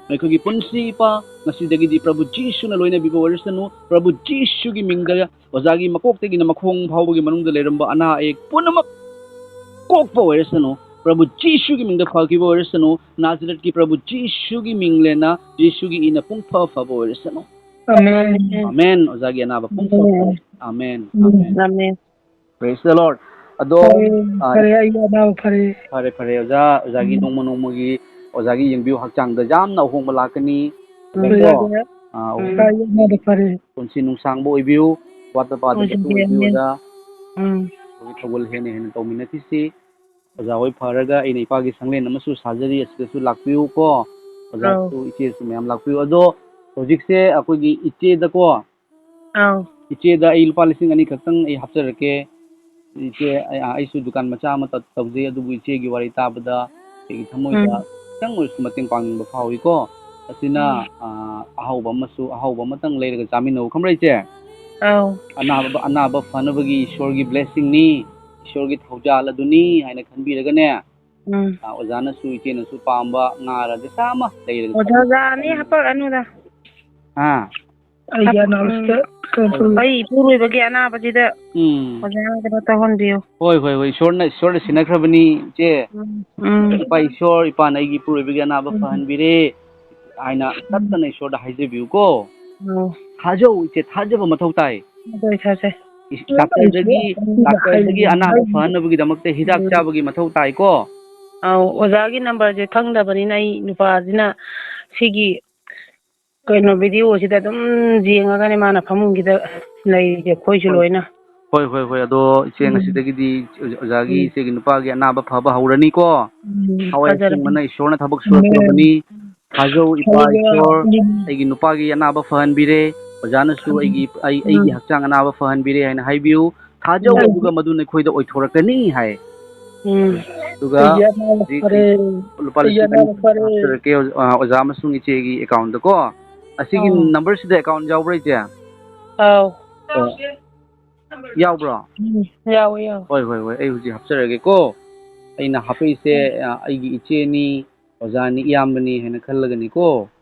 ꯑꯩꯈꯣꯏꯒꯤ ꯄꯨꯟꯁꯤ, ꯏꯄꯥ, ꯉꯁꯤꯗꯒꯤꯗꯤ ꯄ꯭ꯔꯚꯨ ꯖꯤꯁꯨꯅ ꯂꯣꯏꯅꯕꯤꯕ ꯑꯣꯏꯔꯁꯅꯨ꯫ ꯄ꯭ꯔꯚꯨ ꯖꯤꯁꯨꯒꯤ ꯃꯤꯡꯗ ꯑꯣꯖꯥꯒꯤ ꯃꯀꯣꯛꯇꯒꯤꯅ ꯃꯈꯣꯡ ꯐꯥꯎꯕꯒꯤ ꯃꯅꯨꯡꯗ ꯂꯩꯔꯝꯕ ꯑꯅꯥ ꯑꯌꯦꯛ ꯄꯨꯝꯅꯃꯛ ꯀꯣꯛꯄ ꯑꯣꯏꯔꯁꯅꯨ꯫ ꯄ꯭ꯔꯚꯨ ꯖꯤꯁꯨꯒꯤ ꯃꯤꯡꯗ ꯐꯈꯤꯕ ꯑꯣꯏꯔꯁꯅꯨ꯫ ꯅꯥꯖꯔꯦꯠꯀꯤ ꯄ꯭ꯔꯚꯨ ꯖꯤꯁꯨꯒꯤ ꯃꯤꯡꯂꯦꯟꯅ ꯖꯤꯁꯨꯒꯤ ꯏꯅ ꯄꯨꯡꯐ ꯐꯕ ꯑꯣꯏꯔꯁꯅꯨ꯫ ꯑꯃꯦꯟ꯫ ꯑꯃꯦꯟ꯫ ꯑꯣꯖꯥꯒꯤ ꯑꯅꯥꯕ ꯄꯨꯡꯐ ꯐꯔꯦ꯫ Amen. Amen. Amen. Praise the Lord꯫ ꯑꯗꯣ, ꯐꯔꯦ, ꯑ, ꯐꯔꯦ, ꯑꯩ ꯑꯅꯥꯕ ꯐꯔꯦ꯫ ꯐꯔꯦ, ꯐꯔꯦ, ꯑꯣꯖꯥ꯫ ꯑꯣꯖꯥꯒꯤ ꯎꯝ꯫ ꯅꯣꯡꯃ ꯅꯣꯡꯃꯒꯤ ꯑꯣꯖꯥꯒꯤ ꯌꯦꯡꯕꯤꯌꯨ ꯍꯛꯆꯥꯡꯗ ꯌꯥꯝꯅ ꯑꯍꯣꯡꯕ ꯂꯥꯛꯀꯅꯤ꯫ ꯎꯝ꯫ ꯑꯗꯨꯒ, ꯌꯥꯏ, ꯌꯥꯏ꯫ ꯑ, ꯎꯝ꯫ ꯑꯩ ꯑꯅꯥꯕ ꯐꯔꯦ꯫ ꯄꯨꯟꯁꯤ ꯅꯨꯡꯁꯥꯡꯕ ꯑꯣꯏꯕꯤꯌꯨ, ꯋꯥꯠꯇ ꯄꯥꯗꯕꯁꯨ ꯑꯣꯏꯕꯤꯌꯨ, ꯑꯣꯏꯕꯤꯌꯨ, ꯑꯃꯦꯟ꯫ ꯑꯣꯖꯥ꯫ ꯎꯝ꯫ ꯑꯩꯈꯣꯏꯒꯤ ꯊꯧꯒꯜ ꯍꯦꯟꯅ ꯍꯦꯟꯅ ꯇꯧꯃꯤꯟꯅꯈꯤꯁꯤ꯫ ꯑꯣꯖꯥ ꯍꯣꯏ ꯐꯔꯒ ꯑꯩꯅ ꯏꯄꯥꯒꯤ ꯁꯪꯂꯦꯟ ꯑꯃꯁꯨ ꯁꯥꯖꯔꯤ, ꯑꯁꯤꯗꯁꯨ ꯂꯥꯛꯄꯤꯌꯨ ꯀꯣ꯫ ꯑꯧ꯫ ꯑꯣꯖꯥꯁꯨ, ꯏꯆꯦꯁꯨ ꯃꯌꯥꯝ ꯂꯥꯛꯄꯤꯌꯨ꯫ ꯑꯗꯣ ꯍꯧꯖꯤꯛꯁꯦ ꯑꯩꯈꯣꯏꯒꯤ ꯏꯆꯦꯗꯀꯣ, ꯑꯧ꯫ ꯏꯆꯦꯗ ꯑꯩ ꯂꯨꯄꯥ ꯂꯤꯁꯤꯡ ꯑꯅꯤ ꯈꯛꯇꯪ ꯑꯩ ꯍꯥꯞꯆꯔꯛꯀꯦ꯫ ꯏꯆꯦ, ꯑꯩ, ꯑꯩꯁꯨ ꯗꯨꯀꯥꯟ ꯃꯆꯥ ꯑꯃ ꯇꯧ-, ꯇꯧꯖꯩ, ꯑꯗꯨꯕꯨ ꯏꯆꯦꯒꯤ ꯋꯥꯔꯤ ꯇꯥꯕꯗ ꯑꯩꯒꯤ ꯊꯃꯣꯏꯗ ꯎꯝ꯫ ꯈꯤꯇꯪ ꯑꯣꯏꯔꯁꯨ ꯃꯇꯦꯡ ꯄꯥꯡꯅꯤꯡꯕ ꯐꯥꯎꯏꯀꯣ꯫ ꯑꯁꯤꯅ, ꯎꯝ꯫ ꯑ, ꯑꯍꯥꯎꯕ ꯑꯃꯁꯨ, ꯑꯍꯥꯎꯕ ꯑꯃꯇꯪ ꯂꯩꯔꯒ ꯆꯥꯃꯤꯟꯅꯧ, ꯈꯪꯕ꯭ꯔꯥ ꯏꯆꯦ? ꯑꯧ꯫ ꯑꯅꯥꯕ, ꯑꯅꯥꯕ ꯐꯅꯕꯒꯤ ꯏꯁꯣꯔꯒꯤ blessingꯅꯤ, ꯏꯁꯣꯔꯒꯤ ꯊꯧꯖꯥꯜ ꯑꯗꯨꯅꯤ ꯍꯥꯏꯅ ꯈꯟꯕꯤꯔꯒꯅꯦ, ꯎꯝ꯫ ꯑ, ꯑꯣꯖꯥꯅꯁꯨ ꯏꯆꯦꯅꯁꯨ ꯄꯥꯝꯕ ꯉꯥꯔ ꯗꯦꯁꯥ ꯑꯃ ꯂꯩꯔꯒ ꯑꯣꯖꯥ, ꯆꯥꯃꯤꯟꯅꯧ꯫ ꯑꯣꯖꯥ ꯑꯅꯤ ꯍꯥꯞꯄꯛꯑꯅꯨꯗ꯫ ꯍꯥ? ꯑꯩꯒꯤ ꯑꯅꯥꯕꯁꯤꯗ ꯎꯝ꯫ ꯀꯩꯅꯣ ꯇꯧꯕꯤꯌꯨ꯫ ꯑꯩ ꯏꯄꯨꯔꯣꯏꯕꯒꯤ ꯑꯅꯥꯕꯁꯤꯗ ꯎꯝ꯫ ꯑꯣꯖꯥꯅ ꯀꯩꯅꯣ ꯇꯧꯍꯟꯕꯤꯌꯨ꯫ ꯍꯣꯏ, ꯍꯣꯏ, ꯍꯣꯏ, ꯏꯁꯣꯔꯅ, ꯏꯁꯣꯔꯅ ꯁꯤꯟꯅꯈ꯭ꯔꯕꯅꯤ, ꯏꯆꯦ꯫ ꯎꯝ, ꯎꯝ꯫ ꯏꯄꯥ ꯏꯁꯣꯔ, ꯏꯄꯥꯅ ꯑꯩꯒꯤ ꯏꯄꯨꯔꯣꯏꯕꯒꯤ ꯑꯅꯥꯕ ꯎꯝ꯫ ꯐꯍꯟꯕꯤꯔꯦ ꯍꯥꯏꯅ ꯎꯝ꯫ ꯇꯠꯇꯅ ꯏꯁꯣꯔꯗ ꯍꯥꯏꯖꯕꯤꯌꯨꯀꯣ꯫ ꯑꯣ꯫ ꯊꯥꯖꯧ, ꯏꯆꯦ, ꯊꯥꯖꯕ ꯃꯊꯧ ꯇꯥꯏ꯫ ꯊꯥꯖꯩ, ꯊꯥꯖꯩ꯫ ꯏꯁ-, ꯗꯥꯛꯇꯔꯗꯒꯤ, ꯗꯥꯛꯇꯔꯗꯒꯤ ꯑꯅꯥꯕ ꯐꯍꯟꯅꯕꯒꯤꯗꯃꯛꯇ ꯍꯤꯗꯥꯛ ꯎꯝ꯫ ꯆꯥꯕꯒꯤ ꯃꯊꯧ ꯇꯥꯏꯀꯣ꯫ ꯑꯧ, ꯑꯣꯖꯥꯒꯤ numberꯁꯦ ꯈꯪꯗꯕꯅꯤꯅ ꯑꯩ ꯅꯨꯄꯥꯁꯤꯅ ꯁꯤꯒꯤ ꯀꯩꯅꯣ, videoꯁꯤꯗ ꯑꯗꯨꯝ ꯌꯦꯡꯉꯒꯅꯦ ꯃꯥꯅ ꯐꯃꯨꯡꯁꯤꯗ ꯂꯩꯔꯤꯁꯦ, ꯑꯩꯈꯣꯏꯁꯨ ꯍꯣꯏ꯫ ꯂꯣꯏꯅ꯫ ꯍꯣꯏ, ꯍꯣꯏ, ꯍꯣꯏ꯫ ꯑꯗꯣ ꯏꯆꯦ, ꯎꯝ꯫ ꯉꯁꯤꯗꯒꯤꯗꯤ ꯑꯣꯖꯥꯒꯤ ꯎꯝ꯫ ꯏꯆꯦꯒꯤ ꯅꯨꯄꯥꯒꯤ ꯑꯅꯥꯕ ꯐꯕ ꯍꯧꯔꯅꯤꯀꯣ꯫ ꯎꯝ, ꯊꯋꯥꯏ ꯐꯖꯔꯕꯅꯤ꯫ ꯑꯁꯦꯡꯕꯅ ꯏꯁꯣꯔꯅ ꯊꯕꯛ ꯑꯃꯦꯟ꯫ ꯁꯨꯔꯛꯄꯅꯤ꯫ ꯊꯥꯖꯧ, ꯏꯄꯥ ꯍꯥꯏꯕ ꯏꯁꯣꯔ, ꯎꯝ꯫ ꯑꯩꯒꯤ ꯅꯨꯄꯥꯒꯤ ꯑꯅꯥꯕ ꯐꯍꯟꯕꯤꯔꯦ꯫ ꯑꯣꯖꯥꯅꯁꯨ ꯎꯝ꯫ ꯑꯩꯒꯤ, ꯑꯩ, ꯑꯩꯒꯤ ꯎꯝ꯫ ꯍꯛꯆꯥꯡ ꯑꯅꯥꯕ ꯐꯍꯟꯕꯤꯔꯦ ꯍꯥꯏꯅ ꯍꯥꯏꯕꯤꯌꯨ꯫ ꯊꯥꯖꯧ, ꯎꯝ꯫ ꯑꯗꯨꯒ ꯃꯗꯨ ꯅꯈꯣꯏꯗ ꯑꯣꯏꯊꯣꯔꯛꯀꯅꯤ ꯍꯥꯏ꯫ ꯎꯝ꯫ ꯑꯗꯨꯒ ꯑꯩꯒꯤ ꯑꯅꯥꯕ ꯍꯧꯖꯤꯛ ꯐꯔꯦ꯫ ꯑꯩ ꯂꯨꯄꯥ ꯑꯩꯒꯤ ꯂꯤꯁꯤꯡ ꯑꯅꯤ ꯑꯅꯥꯕ ꯐꯔꯦ꯫ ꯍꯥꯞꯆꯔꯛꯀꯦ, ꯑ, ꯑꯣꯖꯥ ꯑꯃꯁꯨꯡ ꯏꯆꯦꯒꯤ accountꯗꯀꯣ꯫ ꯑꯁꯤꯒꯤ ꯑꯧ꯫ Numberꯁꯤꯗ account ꯌꯥꯎꯕ꯭ꯔꯥ, ꯏꯆꯦ? ꯑꯧ꯫ ꯑꯣ꯫ ꯌꯥꯎꯕ꯭ꯔꯣ? ꯎꯝ, ꯌꯥꯎꯋꯦ, ꯌꯥꯎꯋꯦ꯫ ꯍꯣꯏ, ꯍꯣꯏ, ꯍꯣꯏ, ꯑꯩ ꯍꯧꯖꯤꯛ ꯍꯥꯞꯆꯔꯒꯦꯀꯣ꯫ ꯑꯩꯅ ꯍꯥꯞꯄꯛꯏꯁꯦ, ꯎꯝ꯫ ꯑ, ꯑꯩꯒꯤ ꯏꯆꯦꯅꯤ, ꯑꯣꯖꯥꯅꯤ, ꯏꯌꯥꯝꯕꯅꯤ ꯍꯥꯏꯅ ꯈꯜꯂꯒꯅꯤꯀꯣ꯫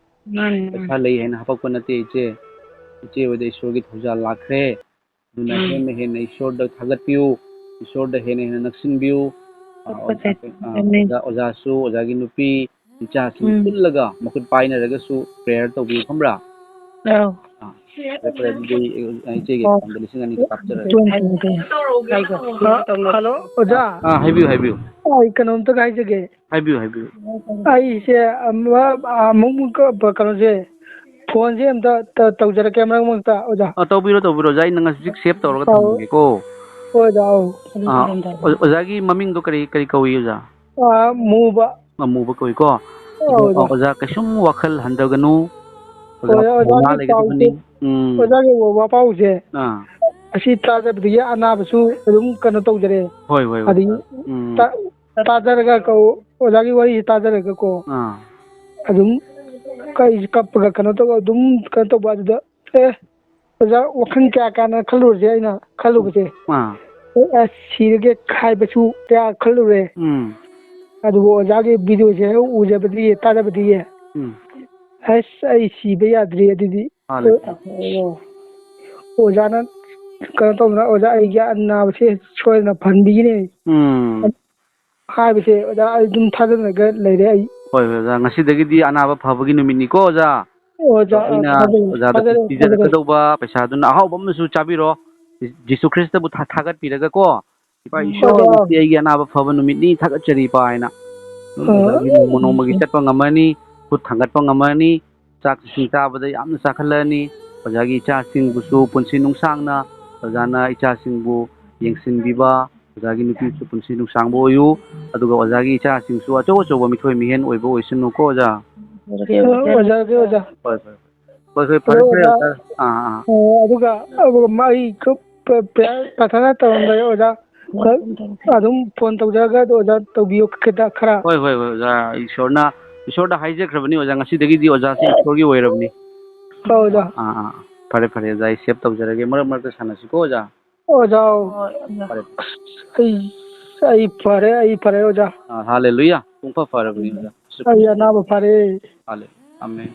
ꯃꯥꯅꯤ, ꯃꯥꯅꯤ꯫ ꯄꯩꯁꯥ ꯂꯩ ꯍꯥꯏꯅ ꯍꯥꯄꯛꯄ ꯅꯠꯇꯦ, ꯏꯆꯦ꯫ ꯏꯆꯦ ꯍꯣꯏꯗ ꯏꯁꯣꯔꯒꯤ ꯊꯧꯖꯥꯜ ꯂꯥꯛꯈ꯭ꯔꯦ꯫ ꯑꯗꯨꯅ ꯎꯝ꯫ ꯍꯦꯟꯅ ꯍꯦꯟꯅ ꯏꯁꯣꯔꯗ ꯊꯥꯒꯠꯄꯤꯌꯨ, ꯏꯁꯣꯔꯗ ꯍꯦꯟꯅ ꯍꯦꯟꯅ ꯅꯛꯁꯤꯟꯕꯤꯌꯨ꯫ ꯑ, ꯊꯥꯒꯠꯆꯔꯤ꯫ ꯑꯣꯖꯥ, ꯑ, ꯑꯃꯦꯟ꯫ ꯑꯣꯖꯥ, ꯑꯣꯖꯥꯁꯨ, ꯑꯣꯖꯥꯒꯤ ꯅꯨꯄꯤ, ꯏꯆꯥꯁꯤꯡ ꯎꯝ꯫ ꯄꯨꯜꯂꯒ ꯃꯈꯨꯠ ꯄꯥꯏꯅꯔꯒꯁꯨ prayer ꯇꯧꯕꯤꯌꯨ, ꯈꯪꯕ꯭ꯔꯥ? ꯑꯧ꯫ ꯑ, ꯐꯔꯦ, ꯐꯔꯦ, ꯑꯗꯨꯗꯤ ꯑꯩ, ꯑ, ꯏꯆꯦꯒꯤ ꯑꯣ꯫ Account ꯗ ꯂꯤꯁꯤꯡ ꯑꯅꯤ ꯀꯥꯞꯆꯔꯒꯦ꯫ ꯇꯣꯟ ꯇꯣꯟ ꯇꯣꯟ꯫ ꯑ, hello, ꯑꯣꯖꯥ꯫ ꯑ, ꯍꯥꯏꯕꯤꯌꯨ, ꯍꯥꯏꯕꯤꯌꯨ꯫ ꯑ, ꯑꯩ ꯀꯩꯅꯣꯝꯇꯒ ꯍꯥꯏꯖꯒꯦ꯫ ꯍꯥꯏꯕꯤꯌꯨ, ꯍꯥꯏꯕꯤꯌꯨ꯫ ꯑꯩꯁꯦ ꯑꯃ, ꯑꯃꯨꯛ, ꯑꯃꯨꯛ ꯀ-, ꯀꯩꯅꯣꯁꯦ, phone ꯁꯦ ꯑꯝꯇ ꯇ-, ꯇꯧꯖꯔꯛꯀꯦ ꯃꯔꯛ ꯃꯔꯛꯇ, ꯑꯣꯖꯥ꯫ ꯑ, ꯇꯧꯕꯤꯔꯣ, ꯇꯧꯕꯤꯔꯣ, ꯑꯣꯖꯥ, ꯑꯩ ꯅꯪ ꯍꯧꯖꯤꯛ save ꯇꯧꯔꯒ ꯑꯧ꯫ ꯊꯝꯃꯒꯦꯀꯣ꯫ ꯍꯣꯏ, ꯑꯣꯖꯥ, ꯑꯧ꯫ ꯑ, ꯑꯣ-, ꯑꯣꯖꯥꯒꯤ ꯃꯃꯤꯡꯗꯣ ꯀꯔꯤ, ꯀꯔꯤ ꯀꯧꯏ, ꯑꯣꯖꯥ? ꯑ, ꯃꯨꯕ꯫ ꯑꯃꯨꯕ ꯀꯧꯏꯀꯣ꯫ ꯑꯧ, ꯑꯗꯣ, ꯑ, ꯑꯣꯖꯥ꯫ ꯑꯣꯖꯥ, ꯀꯩꯁꯨꯝ ꯋꯥꯈꯜ ꯍꯟꯊꯒꯅꯨ꯫ ꯑꯣꯖꯥ, ꯍꯣꯏ, ꯊꯧꯅꯥ ꯑꯣꯖꯥꯒꯤ ꯂꯩꯒꯗꯕꯅꯤ꯫ ꯄꯥꯎꯁꯦ, ꯎꯝ꯫ ꯑꯣꯖꯥꯒꯤ ꯋꯥ-, ꯋꯥꯄꯥꯎꯁꯦ ꯑꯥ꯫ ꯑꯁꯤ ꯇꯥꯖꯕꯗꯒꯤ ꯑꯅꯥꯕꯁꯨ ꯑꯗꯨꯝ ꯀꯩꯅꯣ ꯇꯧꯖꯔꯦ꯫ ꯍꯣꯏ, ꯍꯣꯏ, ꯍꯣꯏ, ꯑꯗꯒꯤ ꯑꯣꯖꯥ꯫ ꯎꯝ꯫ ꯇꯥ-, ꯇꯥꯖꯔꯒ ꯀꯣ, ꯑꯣꯖꯥꯒꯤ ꯋꯥꯔꯤꯁꯦ ꯇꯥꯖꯔꯒꯀꯣ, ꯑꯥ꯫ ꯑꯗꯨꯝ ꯀꯩꯁꯦ ꯀꯞꯄꯒ ꯀꯩꯅꯣ ꯇꯧꯕ, ꯑꯗꯨꯝ ꯀꯩꯅꯣ ꯇꯧꯕ, ꯑꯗꯨꯗ, ꯑꯦ, ꯑꯣꯖꯥ, ꯋꯥꯈꯜ ꯀꯌꯥ ꯀꯌꯥꯅ ꯈꯜꯂꯨꯔꯁꯦ ꯑꯩꯅ ꯈꯜꯂꯨꯕꯁꯦ꯫ ꯑꯥ꯫ ꯑꯦ, ꯑꯁ, ꯁꯤꯔꯒꯦ ꯍꯥꯏꯕꯁꯨ ꯀꯌꯥ ꯈꯜꯂꯨꯔꯦ꯫ ꯎꯝ꯫ ꯑꯗꯨꯕꯨ ꯑꯣꯖꯥꯒꯤ video ꯁꯦ ꯍꯦꯛ ꯎꯖꯕꯗꯒꯤ, ꯇꯥꯖꯕꯗꯒꯤ, ꯎꯝ꯫ ꯑꯁ, ꯑꯩ ꯁꯤꯕ ꯌꯥꯗ꯭ꯔꯦ ꯑꯗꯨꯗꯤ꯫ ꯍꯥꯂꯦꯂꯨꯌꯥ꯫ ꯑꯣꯖꯥꯅ ꯀꯩꯅꯣ ꯇꯧꯗꯅ, ꯑꯣꯖꯥ, ꯑꯩꯒꯤ ꯑꯅꯥꯕꯁꯦ ꯁꯣꯏꯗꯅ ꯐꯍꯟꯕꯤꯒꯅꯤ꯫ ꯎꯝ꯫ ꯍꯥꯏꯕꯁꯦ, ꯑꯣꯖꯥ, ꯑꯩ ꯑꯗꯨꯝ ꯊꯥꯖꯅꯔꯒ ꯂꯩꯔꯦ ꯑꯩ꯫ ꯍꯣꯏ, ꯍꯣꯏ, ꯑꯣꯖꯥ, ꯉꯁꯤꯗꯒꯤꯗꯤ ꯑꯅꯥꯕ ꯐꯕꯒꯤ ꯅꯨꯃꯤꯠꯅꯤꯀꯣ, ꯑꯣꯖꯥ꯫ ꯑꯣ, ꯑꯣꯖꯥ, ꯑꯗꯣ ꯑꯥ, ꯑꯩꯅ ꯊꯥꯖꯩ, ꯑꯣꯖꯥꯗ ꯊꯥꯖꯔꯦ, ꯊꯥꯖꯔꯦ꯫ ꯄꯤꯖꯔꯛꯀꯗꯧꯕ ꯄꯩꯁꯥꯗꯨꯅ ꯑꯍꯥꯎꯕ ꯑꯃꯁꯨ ꯆꯥꯕꯤꯔꯣ꯫ ꯖꯤꯁꯨ ꯈ꯭ꯔꯤꯁꯇꯕꯨ ꯊꯥ-, ꯊꯥꯒꯠꯄꯤꯔꯒꯀꯣ, "ꯏꯄꯥ ꯎꯝ, ꯏꯁꯣꯔ, ꯑꯣꯖꯥ, ꯑꯥ꯫ ꯉꯁꯤ ꯑꯩꯒꯤ ꯑꯅꯥꯕ ꯐꯕ ꯅꯨꯃꯤꯠꯅꯤ, ꯊꯥꯒꯠꯆꯔꯤ, ꯏꯄꯥ" ꯍꯥꯏꯅ꯫ ꯑꯗꯨꯝ ꯑꯥ, ꯑꯣꯖꯥꯒꯤ ꯅꯣꯡꯃ ꯅꯣꯡꯃꯒꯤ ꯑꯥ꯫ ꯆꯠꯄ ꯉꯝꯃꯅꯤ, ꯈꯨꯠ ꯊꯥꯡꯒꯠꯄ ꯉꯝꯃꯅꯤ, ꯆꯥꯛ ꯏꯁꯤꯡ ꯆꯥꯕꯗ ꯌꯥꯝꯅ ꯆꯥꯈꯠꯂꯛꯑꯅꯤ꯫ ꯑꯣꯖꯥꯒꯤ ꯏꯆꯥꯁꯤꯡꯕꯨꯁꯨ ꯄꯨꯟꯁꯤ ꯅꯨꯡꯁꯥꯡꯅ ꯑꯣꯖꯥꯅ ꯏꯆꯥꯁꯤꯡꯕꯨ ꯌꯦꯡꯁꯤꯟꯕꯤꯕ, ꯑꯣꯖꯥꯒꯤ ꯅꯨꯄꯤꯁꯨ ꯄꯨꯟꯁꯤ ꯅꯨꯡꯁꯥꯡꯕ ꯑꯣꯏꯌꯨ, ꯑꯗꯨꯒ ꯑꯣꯖꯥꯒꯤ ꯏꯆꯥꯁꯤꯡꯁꯨ ꯑꯆꯧ ꯑꯆꯧꯕ ꯃꯤꯊꯣꯏ ꯃꯤꯍꯦꯟ ꯑꯣꯏꯕ ꯑꯣꯏꯁꯅꯨꯀꯣ, ꯑꯣꯖꯥ꯫ ꯑꯣꯖꯥꯒꯤ, ꯑꯣꯖꯥ꯫ ꯍꯣꯏ, ꯍꯣꯏ꯫ ꯍꯣꯏ, ꯍꯣꯏ, ꯐꯔꯦ, ꯑꯗꯣ, ꯐꯔꯦ, ꯑꯣꯖꯥ, ꯑꯣꯖꯥ꯫ ꯑꯥ, ꯑꯥ꯫ ꯑꯣ, ꯑꯗꯨꯒ, ꯑꯗꯨꯒ ꯃꯥꯒꯤ ꯄ꯭ꯔ-, ꯄ꯭ꯔ-, ꯄ꯭ꯔꯊꯅꯥ ꯇꯧꯔꯝꯗꯥꯏ, ꯑꯣꯖꯥ, ꯑꯗꯨꯝ phone ꯇꯧꯖꯔꯒ, ꯑꯗꯣ ꯑꯣꯖꯥ ꯇꯧꯕꯤꯌꯨ ꯈꯤꯇ ꯈꯔ꯫ ꯍꯣꯏ, ꯍꯣꯏ, ꯍꯣꯏ, ꯑꯣꯖꯥ, ꯏꯁꯣꯔꯅ, ꯏꯁꯣꯔꯗ ꯍꯥꯏꯖꯈ꯭ꯔꯕꯅꯤ, ꯑꯣꯖꯥ, ꯉꯁꯤꯗꯒꯤꯗꯤ ꯑꯣꯖꯥꯁꯤ ꯏꯁꯣꯔꯒꯤ ꯑꯣꯏꯔꯕꯅꯤ꯫ ꯍꯣꯏ, ꯑꯣꯖꯥ꯫ ꯑꯥ, ꯑꯥ, ꯑꯥ꯫ ꯐꯔꯦ, ꯐꯔꯦ, ꯑꯣꯖꯥ, ꯑꯩ save ꯇꯧꯖꯔꯒꯦ, ꯃꯔꯛ ꯃꯔꯛꯇ ꯁꯥꯟꯅꯁꯤꯀꯣ, ꯑꯣꯖꯥ꯫ ꯑꯣꯖꯥ, ꯍꯣꯏ, ꯑꯣꯖꯥ꯫ ꯐꯔꯦ꯫ ꯑꯁ, ꯑꯩ, ꯑꯩ ꯐꯔꯦ, ꯑꯩ ꯐꯔꯦ, ꯑꯣꯖꯥ꯫ ꯑꯥ, ꯍꯥꯂꯦꯂꯨꯌꯥ꯫ ꯄꯨꯡꯐ ꯐꯔꯕꯅꯤ ꯑꯣꯖꯥ꯫ ꯑꯩ ꯑꯅꯥꯕ ꯐꯔꯦ꯫ ꯍꯥꯂꯦ꯫ ꯑꯃꯦꯟ꯫